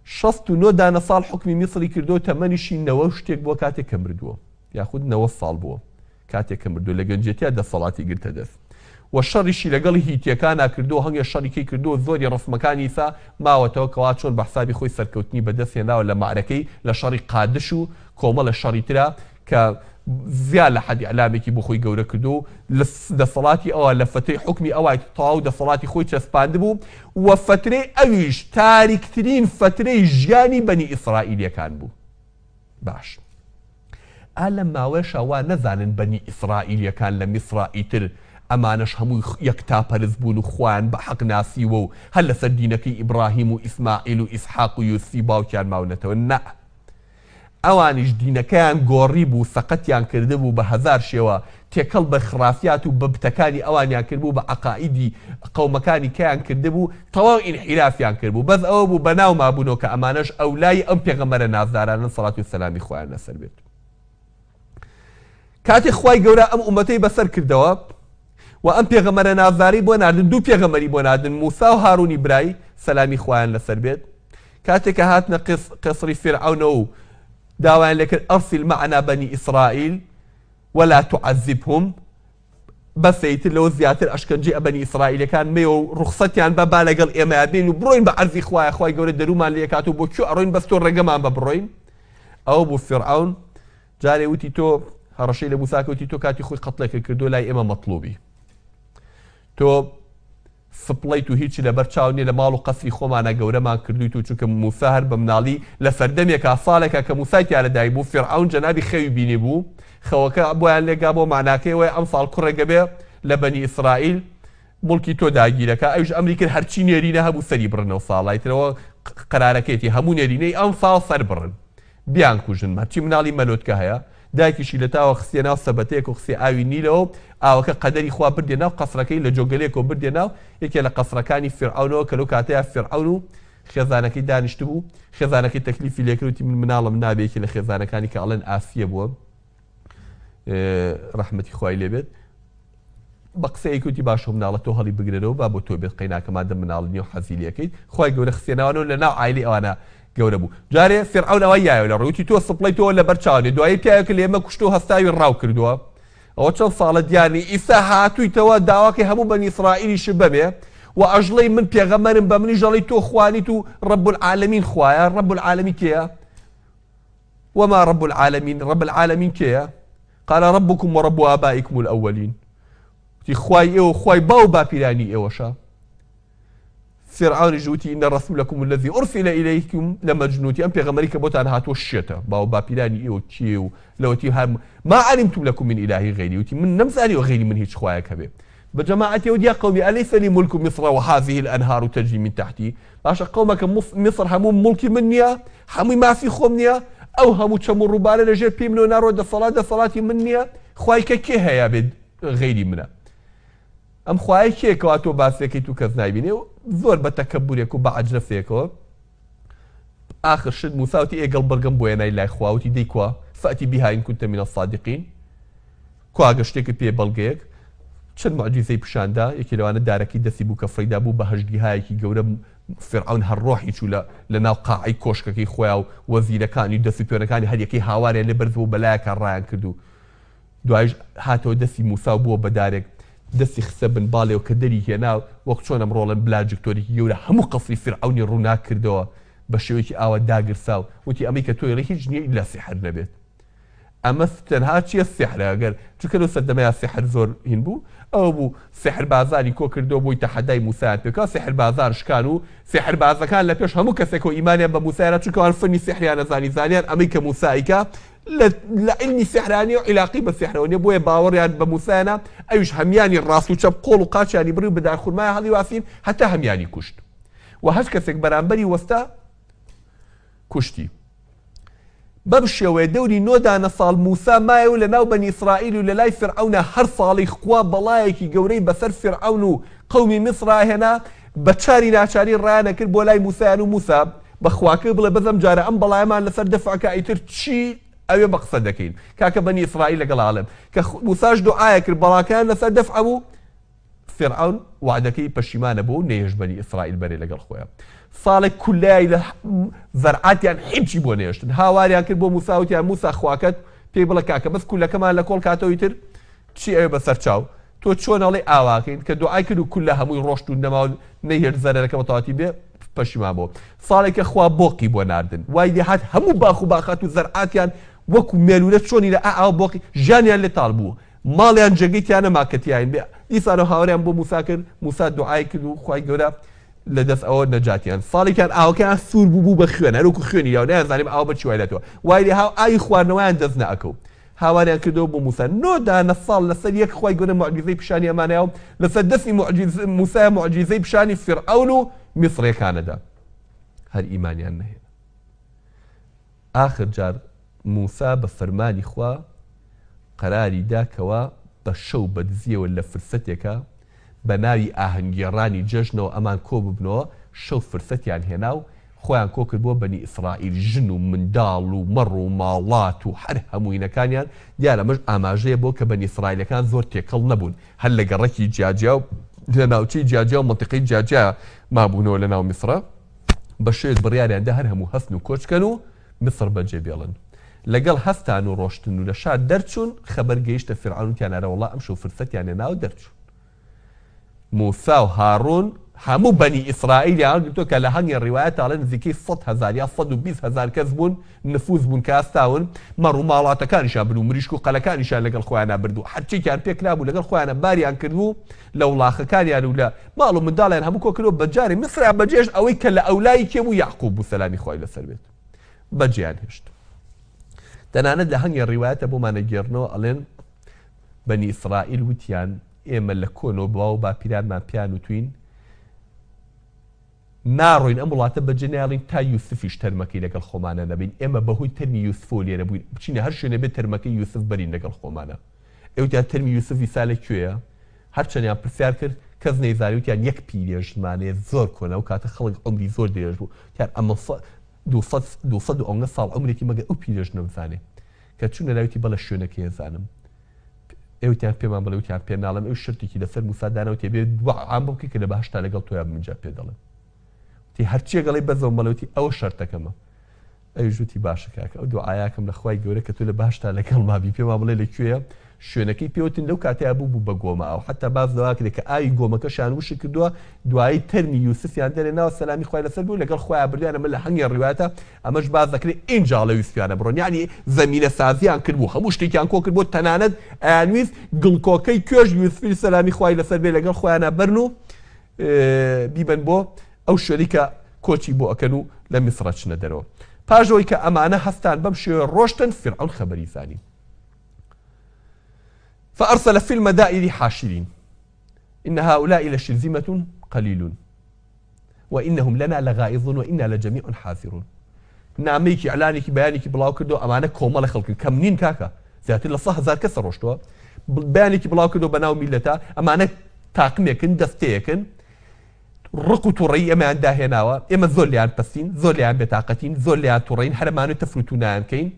S1: 69 دانە ساڵ حوکمی میسری کردووە تەمەنیشی نەوە و شتێک بووە کاتێک کە مردووە یاخود نەوە ساڵ بووە کاتێک کە مردووە لە گەنجێتیا دەسەڵاتی گرتە دەست و شەڕیشی لەگەڵ هیتیەکانا کردووە هەنگێ شەڕی کەی کردووە زۆری ڕەسمەکانی ئیسا ماوەتەوە کەوا چۆن بە حسابی خۆی سەرکەوتنی بەدەست هێناوە لە مەعرەکەی لە شەڕی قادش و کۆمەڵێ شەڕی ترا کە زیا لە حەد ئیعلامێکی بۆ خۆی گەورە کردووە و لە دەسەڵاتی ئەوا لە فەترەی حوکمی ئەوای تەواو دەسەڵاتی خۆی چەسپاندبوو و فەترەی ئەویش تاریکترین فەترەی ژیانی بەنی ئیسرائیلیەکان بوو. باش ئا لەم ماوەیەشا وا نەزانن بەنی ئیسرائیلیەکان لە میسرا ئیتر ئەمانەش هەمووی یەکتاپەرست بوون و خوایان بە حەق ناسیوە و هەر لەسەر دینەکەی ئیبراهیم و ئیسماعیل و ئیسحاق و یوسفی باوکیان ماونەتەوە نا ئەوانیش دینەکەیان گۆڕیبوو سەقەتیان کردبوو بە هەزار شێوە تێکەڵ بە خرافیات و بە بتەکانی ئەوانیان کردبوو بە عەقائیدی قەومەکانی کەیان کردبوو تەواو ئینحیرافیان کردبوو بەس ئەوە بوو بەناو مابوونەوە کە ئەمانەش ئەولای ئەم پێغەمبەرە نازدارانەن سەڵات و سەلامی خوایان لەسەر بێت کاتێ خوای گەورە ئەم ئومەتەی بەسەر کردەوە و ئەم پێغەمبەرە نازدارەی بۆ ناردن دوو پێغەمبەری بۆ ناردن موسا و هارونی برای سەلامی خوایان لەسەر بێت کاتێک کە هاتنە قەسری فیرعەونەوە و داوایان لێکرد ارسل معنا بنی اسرائیل ولا تعذبهم بەسە ئیتر لەوە زیاتر ئەشکەنجەی بەنی ئیسرائیلەکان مەیەوە و ڕوخسەتیان بە با لەگەڵ ئێمەیا بێن و بڕۆین بە عەرزی خوایە خوای گەورە دەروومان لێ کات و بۆ کوێ ئەڕۆین بەس تۆ ڕێگەمان بە بڕۆین ئەوە بوو فیرعەون جارێ وتی تۆ هەڕەشەی لە موسا کەوتی تۆ کاتی خۆی قەتڵێکت کردو لای ئێمە مەطلوبی تۆ سپڵەیت و هیچی لەبەر چاو نیە لە ماڵ و قەسری خۆمانا گەورەمان کردوویت و چونکە موسا هەر بە مناڵی لە سەردەمێکا ساڵێکا کە موسای تیا لەدایک بوو فیرعەون جەنابی خەوی بینیبوو خەوەکە بۆیان لێکا بۆ مەعناکەی ئەوەیە ئەمساڵ کوڕێک ئەبێ لە بەنی ئیسرائیل موڵکی تۆ داگیرەکا ئەویش ئەمری کرد هەرچی نێرینە هەبوو سەری بڕن ئەو ساڵە ئیترەوە قەرارەکەیەتی هەموو نێرینەی ئەمساڵ سەر بڕن بیانکوژن هەرچی مناڵی مەلۆتکە هەیە دایکیشی لە تاوە خستیە ناو سەبەتەیەک و خستیە ئاوی نیلەوە و ئاوەکە قەدەری خوا بردیە ناو قەسرەکەی لە جۆگەلەیەکەوە بردیە ناو یەکێ لە قەسرەکانی فیرعەونەوە کە لەو کاتەیا فیرعەون و خێزانەکەی دانیشتبوو خێزانەکەی تەکلیفی لێکرد وتی من مناڵم نابێ یەکێ لە خێزانەکانی کە ئەڵێن ئاسیە بووە ڕەحمەتی خوای لێبێت بە قسەیەکی وتی باشە مناڵە تۆ هەڵی بگرەرەوە با بۆ تۆ بێت قەیناکە مادەم مناڵ نیە و حەزی لێکەیت خوای گەورە خستیە ناوانەوە لە ناو عایلەی ئەوانە گەورە بوو جارێ فیرعەون ئەوە یایەوە لە ڕووی وتی تۆ سپڵەی تۆ لەبەر چاو نیە دوایی پیاوێکە لە ئێمە کوشتوە و هەستاوی ڕاو کردووە ئەوە چەند ساڵە دیار نی ئیستا هاتوویتەوە داواکەی هەموو بەنی ئیسرائیلیشت بەمێ و ئەژڵێی من پێغەمبەرم بە منیش دەڵێی تۆ خوانیت و رب العالمین خوایە رب العالمین کێیە وما رب العالمین رب العالمین کێیە قال ربکم و رب آبائکم الاولین وتی خوای ئێوە خوای باو باپیرانی ئێوەشە فیرعەونیش وتی ان رسولکم الذی ارسل الیکم لمجنون وتی ئەم پێغەمبەری کە بۆتان هاتووە شێتە باو باپیرانی ئێوە کێ و لەوەتی هەر ما علمت لکم من اله غیری وتی من نەمزانیوە غەیری من هیچ خوایەک هەبێ بە جەماعەتی وت یا قومی الیس لی ملک مصر وهذه الانهار تجری من تحتی باشە قەومەکە میسر هەموو موڵکی من نییە هەمووی مافی خۆم نییە ئەو هەموو چەم و ڕووبارە لە ژێر پێی منەوە ناڕۆ دەسەڵات دەسەڵاتی من نییە خوای کە کێ هەیە بێت غەیری منە ئەم خوایە کێ کەوا تۆ باسێکەیت و کەس نایبینێ و زۆر بە تەکەبورێک و بە عەجرەفێکەوە ئاخر شت موسا وتی ئێ گەڵ بڕگەم بۆ هێنای لای خوا وتی دەی کوا فأتی بها إن كنت من الصادقین کوا گەر شتێکت پێ بەڵگەیەک چەند موعجیزەی پیشاندا یەکێ لەوانە دارەکەی دەستی بوو کە فڕیدا بوو بە هەژدیهایەکی گەورە فیرعەون هەر ڕۆحی چوو لە لە ناو قاعەی کۆشکەکەی خۆیا و وەزیرەکانی و دەست و پێوەنەکانی هەر یەکەی هاواریان لێ بەرز بوو بەلایەکا ڕایان کرد و دوایش هاتەوە دەستی موسا و بووە بە دارێک دەستی خستە بن باڵێەوە کە دەری هێنا وەک چۆن ئەمڕۆ ئەڵێن بلاجکتۆرێکی گەورە هەموو قەسری فیرعەونی ڕووناک کردەوە بە شێوەیەکی ئاوا داگرساو وتی ئەمەی کە تۆ ئەڵێی هیچ نییە ئیلا سیحر نەبێت ئەمە تەنها چیە سیحرە گەر چونکە لەو سەردەمەیا سیحر زۆر هین بوو ئەوە بوو سیحربازانی کۆ کردەوە بۆی تەحەدای موسایان پێ بکا سیحربازان شکان و سیحربازەکان لە پێش هەموو کەسێکەوە ئیمانیان بە موسا هێنا چونکە ئەوان فەنی سیحریان ئەزانی زانیان ئەمەی کە موسا ئەیکا لە لە عیلمی سیحرا نیە و عیلاقەی بە سیحرەوە نیە بۆیە باوەڕیان بە موسا هێنا ئەویش هەمیانی ڕاست و چەپ قۆڵ و قاچیانی بڕی و بە دارخورمایە هەڵیواسین هەتا هەمیانی کوشت و هەچ کەسێک بەرامبەری وەستا کوشتی. بەم شێوەیە دەوری نۆ دانە ساڵ موسا مایەوە لە ناو بەنی ئیسرائیل و لە لای فیرعەونا هەر ساڵەی خوا بەڵایەکی گەورەی بەسەر فیرعەون و قەومی میسرا هێنا بە چاری ناچاری ڕایان ئەکرد بۆ لای موسایان و موسا بە خواکەی بڵێ بەس ئەم جارە ئەم بەڵایەمان لەسەر دەفع کە ئیتر چی ئەوێ بە قسە دەکەین کاکە بەنی ئیسرائیل لەگەڵ ئاڵێم کە موساش دوعایە کرد بەڵاکەیان لەسەر دەفع بوو. فیرعەون وەعدەکەی پەشیمانە بۆ و نەیهێشت بەنی ئیسرائیل بەرێ لەگەڵ خۆیان. ساڵێک کوللەیای لە زەرعاتیان هیچی بۆ نەهێشتن. هاواریان کرد بۆ موسا وتیان موسا خواکەت پێی بڵێ کاکە بەس کوللەکەمان لە کۆڵ کاتەوە ئیتر چی ئەوێ بەسەر چاو. تۆ چۆن ئەڵێی ئاواکەین کە دوعای کرد و کوللە هەمووی ڕۆشت و نەما و نەیهێشت زەرەرەکە بە تەواوەتی بێ پەشیمان بۆ. ساڵێکە خوا بۆقی بۆ ناردن وای لێهات هەموو باخ و باخات و زەرعاتیان وەکو مێروولە چۆنی لە ئا ئاو بۆقی ژیانیان لێ تاڵ بوو. ماڵیان جێگەی تیا نەما کە تیاین بێ، دیسانەوە هاواریان بۆ موسا کرد، موسا دوعای کرد و خوای گەورە لە دەست ئەوە نەجاتیان. ساڵێکیان ئاوەکەیان سوور بوو بوو بە خوێن، هەروەکو خوێنی لاو، نەیانزانی ئاو بە چی وای لێهاتووە، وای لێها و ئاوی خواردنەوەیان دەست نەئەکەوت. هاواریان کردەوە بۆ موسا. نۆ دانە ساڵ لەسەر یەک خوای گەورە موعجیزەی پیشانی ئەمانەیا و لەسەر دەستی موسا موعجیزەی پیشانی فیرعەون و میسڕیەکانەدا. هەر ئیمانیان نەهێنا. ئاخر جار موسا بە فەرمانی خوا قەراری دا کەوا بە شەو بە دزیەوە لە فرسەتێکا بە ناوی ئاهەنگگێڕانی جەژنەوە ئەمان کۆ ببنەوە، شەو فرسەتیان هێنا و خۆیان کۆ کردبووە بەنی ئیسرائیل ژن و منداڵ و مەڕ و ماڵات و هەر هەمووینەکانیان، دیارە ئەمەش ئاماژەیە بۆ کە بەنی ئیسرائیلەکان زۆر تێکەڵ نەبوون هەر لە گەڕەکی جیاجیا و لە ناوچەی جیاجیا و مەنتیقەی جیاجیا مابوونەوە لە ناو میسرا. بە شەوێک بڕیاریان دا هەر هەموو هەستن و کۆچ کەن و میسڕ بەجێ بێڵن. لەگەڵ هەستان و ڕۆشتن و لە شار دەرچوون، خەبەر گەیشتە فیرعەون وتیان ئەرەوەڵا ئەمشەو فرسەتیان هێنا و دەرچوون. موسا و هاڕوون هەموو بەنی ئیسرائیلیان هەڵگرتووە کە لە هەنگێ ڕیوایەتا ئەڵێن نزیکەی 100,000 یا 120,000 کەس بوون، نفوس بوون کە هەستاون، مەڕ و ماڵاتەکانیشیان برد و مریشک و قەلەکانیشیان لەگەڵ خۆیانا برد و هەرچیەکیان پێ کرابوو لەگەڵ خۆیانا باریان کردبوو لە وڵاخەکانیان و لە ماڵ و منداڵیان هەموو کۆکردەوە بە جارێ میسریان بەجێهێشت ئەوەی کە لە ئەولای کێ بوو یەعقوب بوو سەلامی خوای لەسەر بێت بەجێیان هێشت تەنانەت لە هەنگێ ڕیوایەتە بۆمان ئەگێڕنەوە ئەڵێن بەنی ئیسرائیل وتیان ئێمە لە کۆنەوە باو و باپیرانمان پێیان وتوین ناڕۆین ئەم وڵاتە بەجێ نایەڵین تا یوسفیش تەرمەکەی لەگەڵ خۆمانە نەبەین، ئێمە بەهۆی تەرمی یوسفەوە لێرە بووین، بچینە هەر شوێنێ بێت تەرمەکەی یوسف بەرین لەگەڵ خۆمانە. ئێ وتیان تەرمی یوسف ئیسا لە کوێیە؟ هەرچەندیان پرسیار کرد کەس نەیزانی، وتیان یەک پیرێژنمان هەیە زۆر کۆنە، ئەو کاتە خەڵک عومری زۆر درێژ بوو، وتیان ئەمە دووسەد دووسەد و ئەونە ساڵ عومرێتی مەگەر ئەو پیرێژنە بزانێ. کە چوونە لای وتی بەڵێ شوێنەکەی ئەزانم. ئێ وتیان پێمان بڵێ، وتیان پێ ناڵێم، ئەویش شەرتێکی لەسەر موسا دانا وتی ئەبێ دوعام بۆ بکەی کە لە بەهەشتا لەگەڵ تۆیا بم ئینجا پێ دەڵێم. وتی هەرچیەک ئەڵێی بەس ئەوەم بڵێ، وتی ئەوە شەرتەکەمە. ئەویش وتی باشە کاکە ئەو دوعایەکەم لە خوای گەورە کە تۆ لە بەهەشتا لەگەڵما بی پێمان بڵێ لە کوێیە؟ شوێنەکەی پێ وتن لەو کاتەیا بوو بوو بە گۆمە ئاو حەتا باس لەوە کرێ کە ئاوی گۆمەکەشیان وشک کردووە دوایی تەرمی یوسفیان دەرێناوە سەلامی خوای لەسەر بوو لەگەڵ خۆیان بردویانە من لە هەنگێ ڕیوایەتە ئەمەش باس دەکرێ ئینجا ئەڵێ ویستویانە بڕۆن یەعنی زەمینە سازیان کردبوو هەموو شتێکیان کۆ کردبوو تەنانەت ئەیانویست گڵکۆکەی کوێش یوسفی سەلامی خوای لەسەر بێ لەگەڵ خۆیانا بەرن و بیبەن بۆ ئەو شوێنی کە کۆچی بۆ ئەکەن و لە میسڕ ئەچنە دەرەوە پاش ئەوەی کە ئەمانە هەستان بەم شێوەیە ڕۆشتن فیرعەون خەبەری زانی فأرسل في المدائن حاشرين إن هؤلاء لشرذمة قليلون وانهم لنا لغائظون وانا لجمیع حاذرون نامەیەکی ئیعلانێکی بەیانێکی بڵاو کردەوە ئەمانە کۆمەڵە خەڵکن کەم نین کاکە زیاتر لە 100,000 کەسە ڕۆشتووە بەیانێکی بڵاو کردەوە بەناو میلەتە ئەمانە تاقمێکن دەستەیەکن ڕق و توڕەیی ئەمەیان داهێناوە ئێمە زۆر لیان پەسین زۆر لیان بێتاقەتین زۆر لیان توڕین هەرمانوێت تەفر و تونایان کەین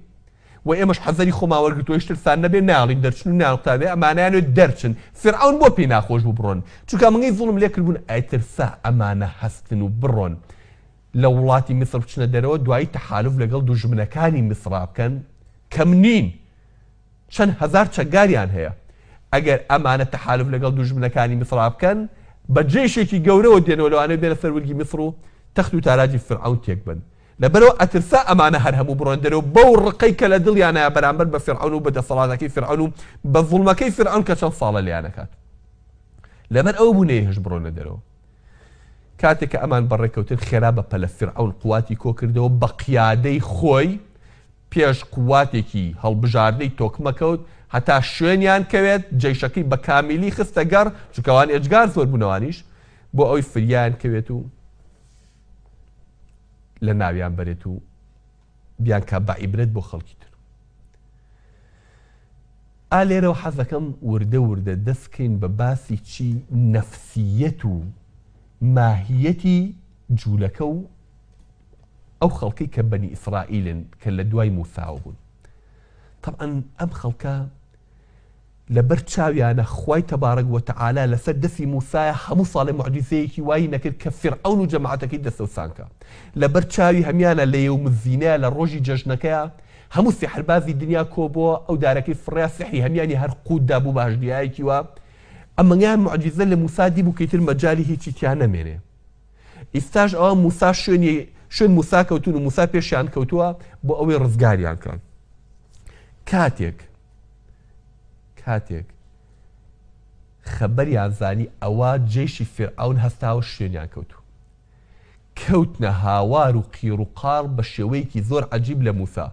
S1: وە ئێمەش حەزەری خۆمان وەرگرتووە هیچ ترسان نەبێ نایەڵین دەرچن و نایان قوتابێ ئەمانەیانوێ دەرچن فیرعەون بۆ پێی ناخۆش بوو بڕۆن چونکە ئەمەی زوڵم لێ کردبوون ئەترسا ئەمانە هەستن و بڕۆن لە وڵاتی میسر بچنە دەرەوە دوایی تەحالوف لەگەڵ دوژمنەکانی میسرا بکەن کەم نین چەند هەزار چەکداریان هەیە ئەگەر ئەمانە تەحالوف لەگەڵ دوژمنەکانی میسرا بکەن بە جەیشێکی گەورەوە دێنەوە لەوانەیە بێنە سەر ورگی میسر و تەخت و تاراجی فیرعەون تێک بەن لەبەرئەوە ئەترسا ئەمانە هەر هەموو بڕۆن دەرەوە بەو ڕقەی کە لە دڵیانایە بەرامبەر بە فیرعەون و بە دەسەڵاتەکەی فیرعەون و بە زوڵمەکەی فیرعەون کە چەند ساڵە لێیان ئەکات. لەبەر ئەوە بوو نەیهێشت بڕۆنە دەرەوە. کاتێک کە ئەمان بەڕێکەوتن خێرا بە پەلە فیرعەون قوواتی کۆکردەوە بە قیادەی خۆی پێش قوواتێکی هەڵبژاردەی تۆکمە کەوت هەتا شوێنیان کەوێت جەیشەکەی بە کامیلی خستە گەڕ چونکە ئەوان ئێجگار زۆر بوون ئەوانیش بۆ ئەوەی فریایان کەوێت و لە ناویان بەرێت و بیانکا بە عیبرەت بۆ خەڵکی تر. ئا لێرەوە حەزەکەم وردە وردە دەست کەین بە باسی چی نەفسیەت و ماهیەتی جوولەکە و ئەو خەڵکەی کە بەنی ئیسرائیلن کە لە دوای موساوە بوون. تەبعەن ئەم خەڵکە. لەبەر چاویانە خوای تبارک و تعالی لەسەر دەسی موسایە هەموو ساڵێ موعجیزەیەکی وای نەکرد کە فیرعەون و جەماعەتەکەی دەسەوسان کا. لەبەر چاوی هەمیانە لە یوم الزینەیا لە ڕۆژی جەژنەکەیا هەموو سیحربازی دنیا کۆبۆوە ئەو دارەکەی فڕیا سیحری هەمیانی هەر قوت دا بوو بە هەژدیایەکی وا ئەمەیان موعجیزە لە موسا دیبوو کە ئیتر مەجالی هیچی تیا نەمێنێ. ئیستاش ئەوە موسا شوێنی شوێن موسا کەوتون و موسا پێشیان کەوتووە بۆ ئەوەی ڕزگاریان کەن. کاتێک کاتێک خەبەریان زانی ئەوا جەیشی فیرعەون هەستاوە شوێنیان کەوتوو. کەوتنە هاوار و قیڕ و قاڕ بە شێوەیەکی زۆر عەجیب لە موسا.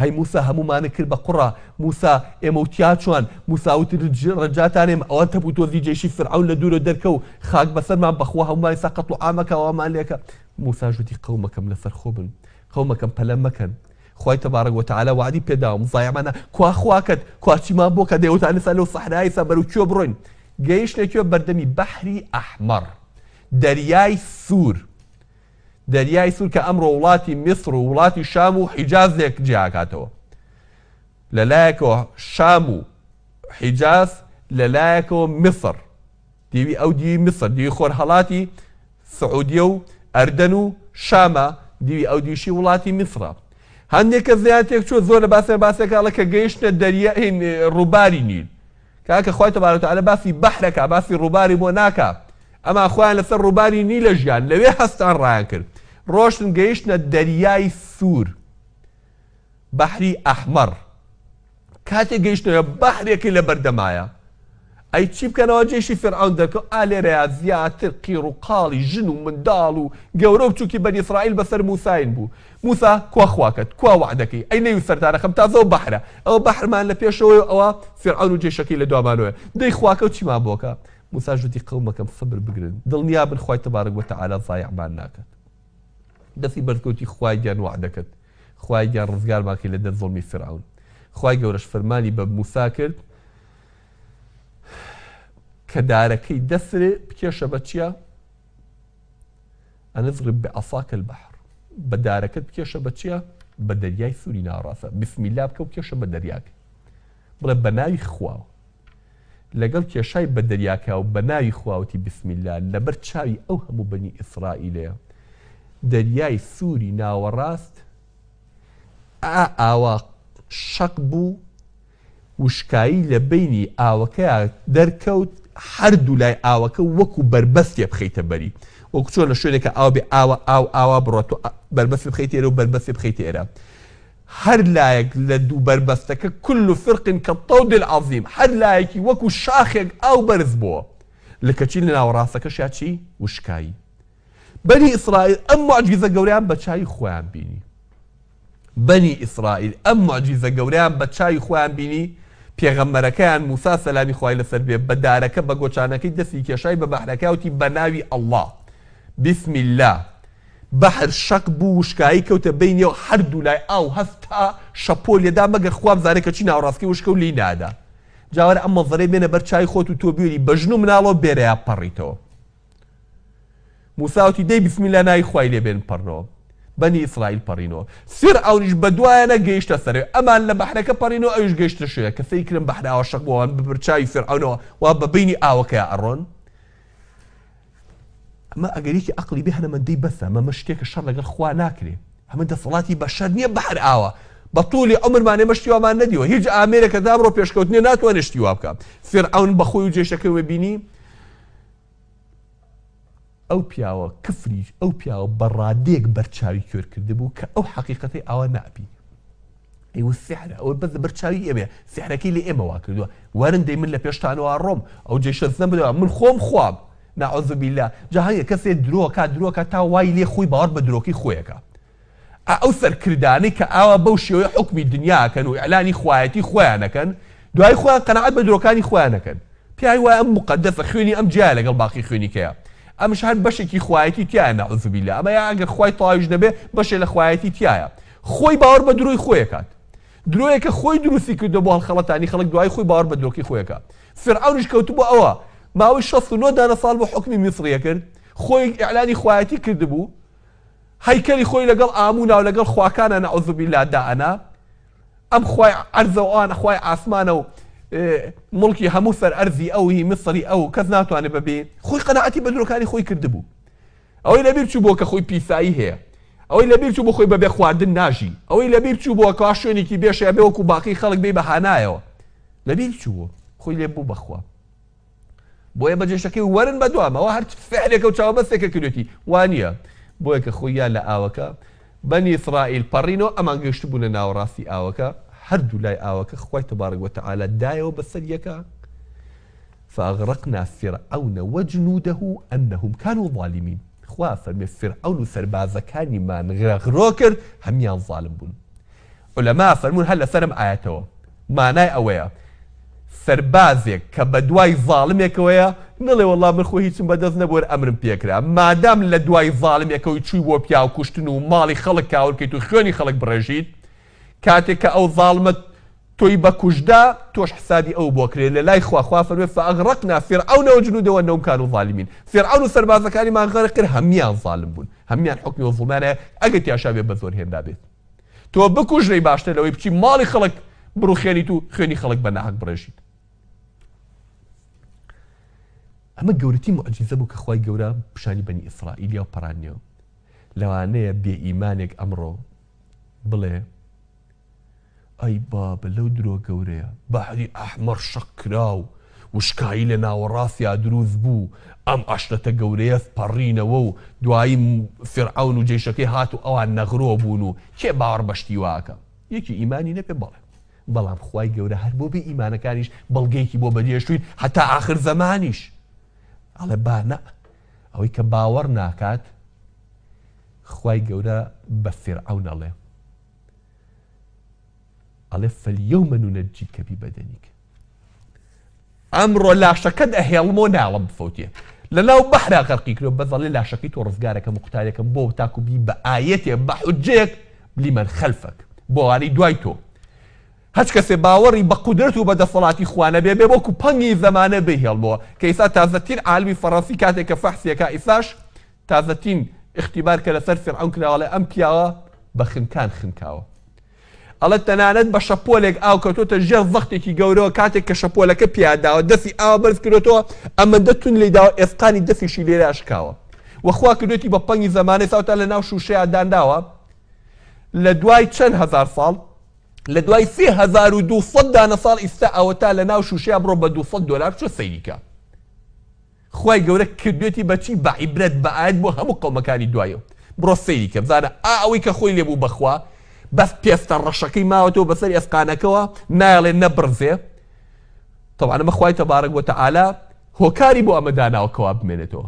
S1: هەی موسا هەموومانت کرد بە قوڕا، موسا ئێمە و تیا چوان، موسا وتی ڕجاتان ئێمە ئەوان تەپ و تۆزی جەیشی فیرعەون لە دوورەوە دەرکەو خاک بەسەرمان بەخوا هەموومان ئیستا قەتڵ و عام ئەکا وامان لێکا. موساش وتی قەومەکەم لەسەر خۆ بن، قەومەکەم پەلە مەکەن، خوای تبارک و تعالی وەعدی پێداوم زایعمان نا کوا خواکەت کوا چیمان بۆ کە دەیوتان ئێستا لەو سەحرایە ئێستا بەرەو کوێ بڕۆین گەیشتە کوێ بەردەمی بەحری ئەحمەڕ دەریای سوور دەریای سوور کە ئەمڕۆ وڵاتی میسر و وڵاتی شام و حیجاز لێک جیاکاتەوە لە لایەکەوە شام و حیجاز لە لایەکەوە میسر دیوی ئەو دیوی میسر، دیوی خۆرهەڵاتی سعودیە و ئەردەن و شامە، دیوی ئەو دیویشی وڵاتی میسرە. هەندێک کەس لێیان تێکچووە، زۆر لە باسیان باسێکە ئەڵێ کە گەیشتنە دەریا ڕووباری نیل. کاکە خوای تبارک و تعالی باسی بەحرەکا، باسی ڕووباری بۆ ناکا. ئەمان خۆیان لەسەر ڕووباری نیلە ژیان، لەوێ هەستان ڕایان کرد. ڕۆشتن گەیشتنە دەریای سوور. بەحری ئەحمەڕ. کاتێک گەیشتنەوە بەحرێکی لە بەردەمایە ئەی چی بکەنەوە جێشی فیرعەون دەرکەوت ئا لێرەیا زیاتر قیڕ و قاڵی ژن و منداڵ و گەورە و بچوکی بەنی ئیسرائیل بەسەر موساین بوو موسا کوا خواکەت کوا وەعدەکەی ئەی نەیوت سەرتانەخەم تازە ئەو بەحرە ئەوە بەحرمان لە پێشەوەیە و ئەوە فیرعەون و جێشەکەی لە دوامانەوەیە دەی خواکە و چیمان بۆکە موساش وتی قەومەکەم سەبر بگرن دڵنیابن خوای تبارک وتعالی زایعمان ناکات دەستی بەرز کەوتی خوای گیان وەعدەکەت خوایە گیان ڕزگارمان کەی لە دەست زوڵمی فیرعەون خوای گەورەش فەرمانی بە موسا کرد کە دارەکەی دەسرێ بکێشە بە چیا أن اضرب بعصاك البحر بە دارەکەت بکێشە بە چیا بە دەریای سووری ناوەڕاستە بسم الله بکە و بکێشە بە دەریاکە بڵێ بە ناوی خواوە لەگەڵ کێشای بە دەریاکە و بە ناوی خواوتی بسم الله لەبەر چاوی ئەو هەموو بەنی ئیسرائیلەیە دەریای سووری ناوەڕاست ئا ئاوا شەق بوو، وشکایی لە بەینی ئاوەکەیا دەرکەوت، هەردوو لای ئاوەکە وەکوو بەربەستێ بخەیتە بەری، وەکوو چۆن لە شوێنێکا ئاو بێ ئاوا ئاو ئاوا بڕوا تۆ بەربەستێ بخەیتە ئێرە و بەربەستێ بخەیتە ئێرە، هەر لایەک لە دوو بەربەستەکە کل فرق کالطود العظیم هەر لایەکی وەکوو شاخێک ئاو بەرز بۆوە، لە کەچی لە ناوەڕاستەکەشیا چی؟ وشکایی. بەنی ئیسرائیل ئەم موعجیزە گەورەیان بە چاوی خۆیان بینی. بەنی ئیسرائیل ئەم موعجیزە گەورەیان بە چاوی خۆیان بینی، پێغەمبەرەکەیان موسا سەلامی خوای لەسەر بێ بە دارەکە بە گۆچانەکەی دەستی کێشای بە بەحرەکە وتی بە ناوی اللە بسم اللە بەحر شەق بوو وشکایی کەوتە بەینیەوە هەردوو لای ئاو هەستا شەپۆل لێدا مەگەر خوا بزانێ کە چی ناوەڕاستکەی وشکە و لێی نادا جا وەرە ئەم مەنزەرەی بێنە بەر چاوی خۆت و تۆ بوێری بە ژن و مناڵەوە بێرەیا پەڕیتەوە. موسا وتی، دەی بسم اللە ناوی خوای لێ بێنن پەڕنەوە. بەنی ئیسرائیل پەڕینەوە. فیرعەونیش بەدوایانە گەیشتە سەرێ. ئەمان لە بەحرەکە پەڕینەوە ئەویش گەیشتە شوێ. کە سەیر کرن بەحر ئاوا شەق بوو ئەوان بە بەرچاوی فیرعەونەوە وا بە بەینی ئاوەکەیا ئەڕۆن. ئەمە ئەگەر یەکی عەقڵی بێ هەنەمە دەی بەسە. ئەمە ئەمە شتێکە شەڕ لەگەڵ خوا ناکرێ. ئەمە دەسەڵاتی بەشەر نییە بەحر ئاوا. بە تولی عومرمان ئێمە شتی وامان نەدیوە. هیچ ئامێرێک هەتا ئەمڕۆ پێشکەوتنیە ناتوانێ شتی وا بکا. فیرعەون بە خۆی و جەیشەکەی بینی. ئەو پیاوە کفری ئەو پیاوە بە ڕادەیەک بەرچاوی کوێر کردبوو کە ئەو حەقیقەتەی ئاوا نابینی. ئەیوە سحرە ئەوە بەس لەبەر چاوی ئێمەیە سحرەکەی لە ئێمە وا کردووە وەرن دەی من لە پێشتانەوە ڕۆم ئەو جێشە زنە بدەوە من خۆم خوام ناعوذ بالله جا هەیە کەسێ درۆکا درۆکا تا وای لێ خۆی باوەڕ بە درۆکەی خۆیەکە ئا ئەو سەرکردانەی کە ئاوا بەو شێوەیە حوکمی دنیا ئەکەن و ئیعلانی خوایەتی خۆیان ئەکەن، دوایی خۆیان قەناعەت بە درۆکانی خۆیان ئەکەن. پێیان وایە ئەم موقەدەسە، خوێنی ئەم جیایە لەگەڵ باقی خوێنی کەیە. ئەمش هەر بەشێکی خوایەتی تیایە نعوذ باللە. ئەمە یا ئەگەر خوای تەواویش نەبێ بەشێ لە خوایەتی تیایە. خۆی باوەڕ بە درۆی خۆی ئەکات. درۆیەکە خۆی دروستی کردوە بۆ هەڵخەڵەتانی خەڵک دوایی خۆی باوەڕ بە درۆکەی خۆی ئەکا. فیرعەونیش کەوتبوە ئەوە. ماوەی 69 دانە ساڵ بوو حوکمی میسڕی ئەکرد. خۆی ئیعلانی خوایەتی کردبوو. هەیکەلی خۆی لەگەڵ ئامونا و لەگەڵ خواکانا نعوذ باللە دائەنا، ئەم خوای عەرزە و ئەوان خوای عاسمانە و موڵکی هەموو سەر ئەرزی ئەو هی میسری ئەو کەس ناتوانێت بەبێ خۆی قەناعەتی بە درۆکانی خۆی کردبوو. ئەوەی لەبیر چوو بۆ کە خۆی پیسایی هەیە. ئەوەی لەبیر چوو بۆ خۆی بەبێ خواردن ناژی. ئەوەی لەبیر چوو بۆ کەوا شوێنێکی بێشەیە بێ وەکو باقی خەڵک بێی بە هانایەوە. لەبیر چوو بۆ خۆی لێ بوو بەخوا. بۆیە بە جێشەکەی وەرن بە دوام ئەوە هەر سحرێکە و چاوبەستێکە کردوێتی وا نییە. بۆیە کە خۆی یا لە ئاوەکە بەنی ئیسرائیل پەڕینەوە ئەمان گەیشتبوونە ناوەڕاستی ئاوەکە هەردوو لای ئاوەکە خوای تبارک وتعالی دایەوە بەسەر یەکا فاغرقنا فرعون وجنوده انهم كانوا ظالمین خوا فەرمێ فرعون و سەربازەکانیمان غرۆ کرد هەمیان ظالم بوون. عولەما فەرموون هەر لەسەر ئەم ئایەتەوە مانای ئەوەیە سەربازێک کە بەدوای زاڵمێکەوەیە نەڵێ وەڵا من خۆ هیچم بەدەست نەبوو هەر ئەمرم پێکرا مادام لە دوای زاڵمێکەوەی چووی بۆ پیاو کوشتن و ماڵی خەڵک کاول کەیت و خوێنی خەڵک بڕێژیت کاتێک کە ئەو زاڵمە تۆی بەکوشدا تۆش حسابی ئەو بۆ کرێ لە لای خوا خوا فەرموێ فاغرقنا فرعون وجنوده انهم كانوا ظالمین فیرعەون و سەربازەکانیمان غەرق کرد هەمیان زاڵم بوون هەمیان حوکمی و زوڵمیان هەیە ئەگەر تیاشا بێ بەزۆر هێنرابێت تۆ بکوژرێی باشترە لەوەی بچی ماڵی خەڵک بڕوخێنیت و خوێنی خەڵک بە ناحەق بڕێژیت. ئەمە گەورەتی معجیزە بوو کە خوای گەورە پیشانی بەنی ئیسرائیلیا و پەڕاندنیەوە. لەوانەیە بێ ئیمانێک ئەمڕۆ بڵێ ئەی بابە لەو درۆ گەورەیە بەحری ئەحمەر شەق کرا و وشکایی لە ناوەڕاستیا دروست بوو، ئەم عەشرەتە گەورەیە پەڕینەوە و دوایی فیرعەون و جەیشەکەی هات و ئەوان نەغرۆ بوون و کێ باوەڕ بە شتی وا ئەکا؟ یەکی ئیمانی نەبێ بەڵێ، بەڵام خوای گەورە هەر بۆ بێ ئیمانەکانیش بەڵگەیەکی بۆ بەجێشتووین هەتا ئاخر زەمانیش ئەڵێ با نا ئەوەی کە باوەڕ ناکات خوای گەورە بە فیرعەون ئەڵێ ئەڵێ فالیوم ننجیک ببدنک ئەمڕۆ لاشەکەت ئەهێڵمەوە ناڵم بفەوتێ لەناو بەحرا غەرقی کرۆ بەس ئەڵێ لاشەکەی تۆ ڕزگارەکەم و قوتارێکم بۆ تاکو بی بە ئایەتێ بە حجەیەک لیمەن خەلفەک بۆ ئەوانەی دوای تۆ هەچ کەسێ باوەڕی بە قودرەت و بە دەسەڵاتی خوا نەبێ بێ وەکو پەنگی زەمانە بهێڵمەوە کە ئیسا تازەترین عالمی فەڕەنسی کاتێک کە فەحسیەکە ئیساش تازەترین ئیختیبار کە لەسەر فیرعەون کراوە ئەڵێ ئەم پیاوە بە خنکان خنکاوە ئەڵێ تەنانەت بە شەپۆلێک ئاو کەوتۆتە ژێر زەختێکی گەورەوە کاتێک کە شەپۆلەکە پیا داوە دەستی ئاوا بەرز کردۆتەوە ئەمەندە توند لێی داوە ئێسقانی دەستیشی لێرە شکاوە وە خوا کردوێتی بە پەنگی زەمانەی ساوتا لە ناو شوشەیا دانراوە لە دوای چەند هەزار ساڵ لە دوای 3200 دانە ساڵ ئیستا ئەوەتا لە ناو شوشەیا بڕۆ بە 200 دۆلار بچۆ سەیری کە خوای گەورە کردوێتی بە چی بە عیبرەت بە ئایەت بۆ هەموو قەومەکانی دوای ئەو بڕۆ سەیری کە بزانە ئا ئەوەی کە خۆی لێ بوو بەخوا بەس پێستە ڕەشەکەی ماوەتەوە بەسەر ئێسقانەکەوە نایەڵێ نەبڕزێ طبعا ئەمە خوای تەبارک وتعالی هۆکاری بۆ ئەمە داناوە کەوا بمێنێتەوە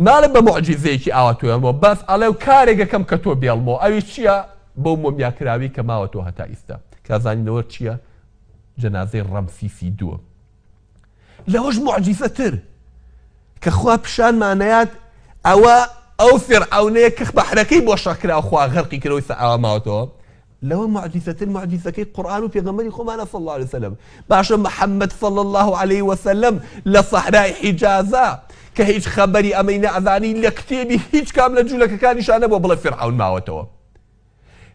S1: ناڵێ بە موعجیزەیەکی ئاوا تۆ هێڵمەوە بەس ئەڵێ و کارێک ئەکەم کە تۆ بێڵمەوە ئەویش چییە بەو مۆمیا کراوی کە ماوەتەوە هەتا ئیستا کە زانینەوە چییە جەنازەی ڕەمسیسی دووە لەوەش موعجیزەتر کە خوا پیشانمانەیات ئەوە ئەو فیرعەونەیە کە بەحرەکەی بۆ شەق کرا و خوا غەرقی کردەوەی سە ئاوا ماوەتەوە لەوە موعجیزەتر موعجیزەکەی قورئان و پێغەمبەری خۆمانە صلی الله علیه وسلم باشە محەممەد صلی الله علیه وسلم لە سەحرای حیجازە کە هیچ خەبەری ئەمەی نەئەزانی لە کتێبی هیچ کام لە جوولەکەکانیشا نەبووە بڵێ فیرعەون ماوەتەوە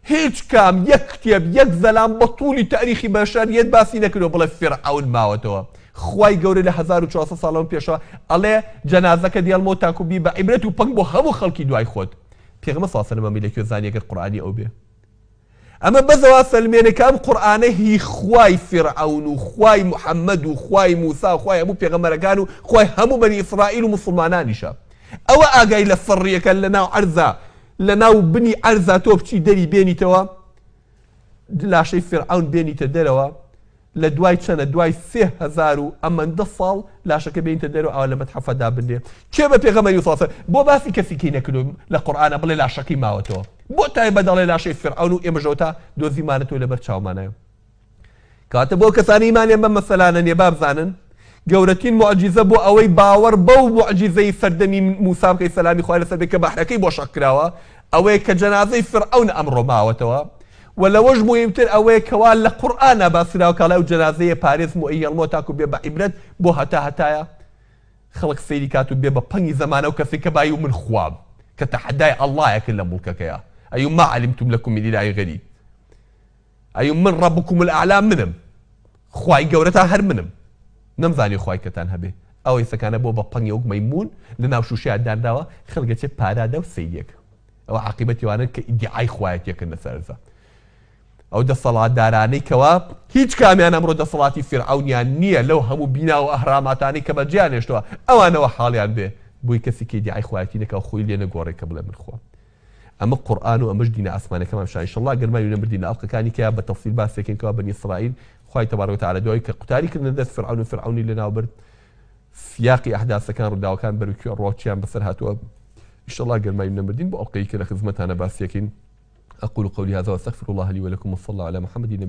S1: هیچ کام یەک کتێب یەک زەلام بە تولی تاریخی بەشەریەت باسی نەکردوە بڵێ فیرعەون ماوەتەوە خوای گەورە لە 1400 ساڵ لەمە پێشەوە ئەڵێ جەنازەکە دێڵمەوە تاکو بی بە عیبرەت و پەنگ بۆ هەموو خەڵکی دوای خۆت پێغەمبەر صلی اللە علیه و سلم ئەمەی لە کوێ زانی ئەگەر قورئانی ئەو بێ ئەمە بەس ئەوە سەلمێنێ کە ئەم قورئانە هی خوای فیرعەون و خوای محمد و خوای موسا و خوای هەموو پێغەمبەرەکان و خوای هەموو بەنی ئیسرائیل و موسڵمانانیشە ئەوە ئاگای لە سڕیەکە لە ناو عەرزا لە ناو بنی عەرزا تۆ بچی دەری بێنیتەوە لاشەی فیرعەون بێنیتە دەرەوە لە دوای چەنە دوای 3000 و ئەمەندە ساڵ لاشەکە بێنیتە دەرەوە ئاوا لە مەتحەفە دابنرێ کێ بە پێغەمبەری صلی بۆ باسی کەسی کەی نەکردو لە قورئانە بڵێ لاشەکەی ماوەتەوە بۆ تایبەت دەڵێ لاشەی فیرعەون و ئێمەش ئەوەتا دۆزیمانەتەوە لەبەر چاومانایە کەواتە بۆ کەسانی ئیمانیان بەم مەسەلانە نیە با بزانن گەورەترین موعجیزە بۆ ئەوەی باوەڕ بەو موعجیزەی سەردەمی موسا بکەی سەلامی خوای لەسەر بێت کە بەحرەکەی بۆ شەق کراوە ئەوەیە کە جەنازەی فیرعەون ئەمڕۆ ماوەتەوە و لەوەش موهیمتر ئەوەیە کەوا لە قورئانا باس کراوە کە ئەڵێ ئەو جەنازەیە پارێزم و ئەیهێڵمەوە تاکو بێ بە عیبرەت بۆ هەتا هەتایە خەڵک سەیری کات و بێ بە پەنگی زەمانە و کەسێک کە بای و من خوام کە تەحەدای ئەڵڵایە کرد لە موڵکەکەیا ئەیو ما علمتم لکم من اله غیری ئەی من ربکم الاعلی منم. خوای گەورەتان هەر منم نەمزانی خوای کەتان هەبێ ئەوەی سەکانە بۆ بە پەنگی وەک مەیموون لە ناو شوشەیا دانراوە خەڵک ئەچێ پارادا و سەیریەکە ئەوە عاقیبەتی وانەن کە ئیدیعای خوایەتیەکەن لەسەر ئەرزا ئەو دەسەڵاتدارانەی کەوا هیچ کامیان ئەمڕۆ دەسەڵاتی فیرعەونیان نییە لەو هەموو بینا و ئەهراماتانەی کە بەجێیان هێشتووە ئەوانەوە حاڵیان بێ بۆی کەسی کە ئیدیعای خوایەتی نەکا و خۆی لێ نەگۆڕێ کە بڵێ من خوام ئەمە قورئان و ئەمەش دینە ئاسمانەکەمان پیشان ئیشەڵڵا گەر ماوی نەمردین لە ئەڵقەکانی کەیا بە تەفسیل باسێکین کەوا بەنی ئیسرائیل خوای تبارک و تعالی دوای کە قوتاری کردنە دەست فرعون و فرعونی لەناو برد سیاقی ئەحداسەکان ڕووداوەکان بەرەو کوێ ڕوا و چیان بەسەر هاتووە ئیشەڵڵا گەر ماوی نەمردین بۆ ئەڵقەی کە لە خزمەتانە باسیەکەین أقول قولي هذا وأستغفر الله لي ولكم وصلى الله على محمد نبي.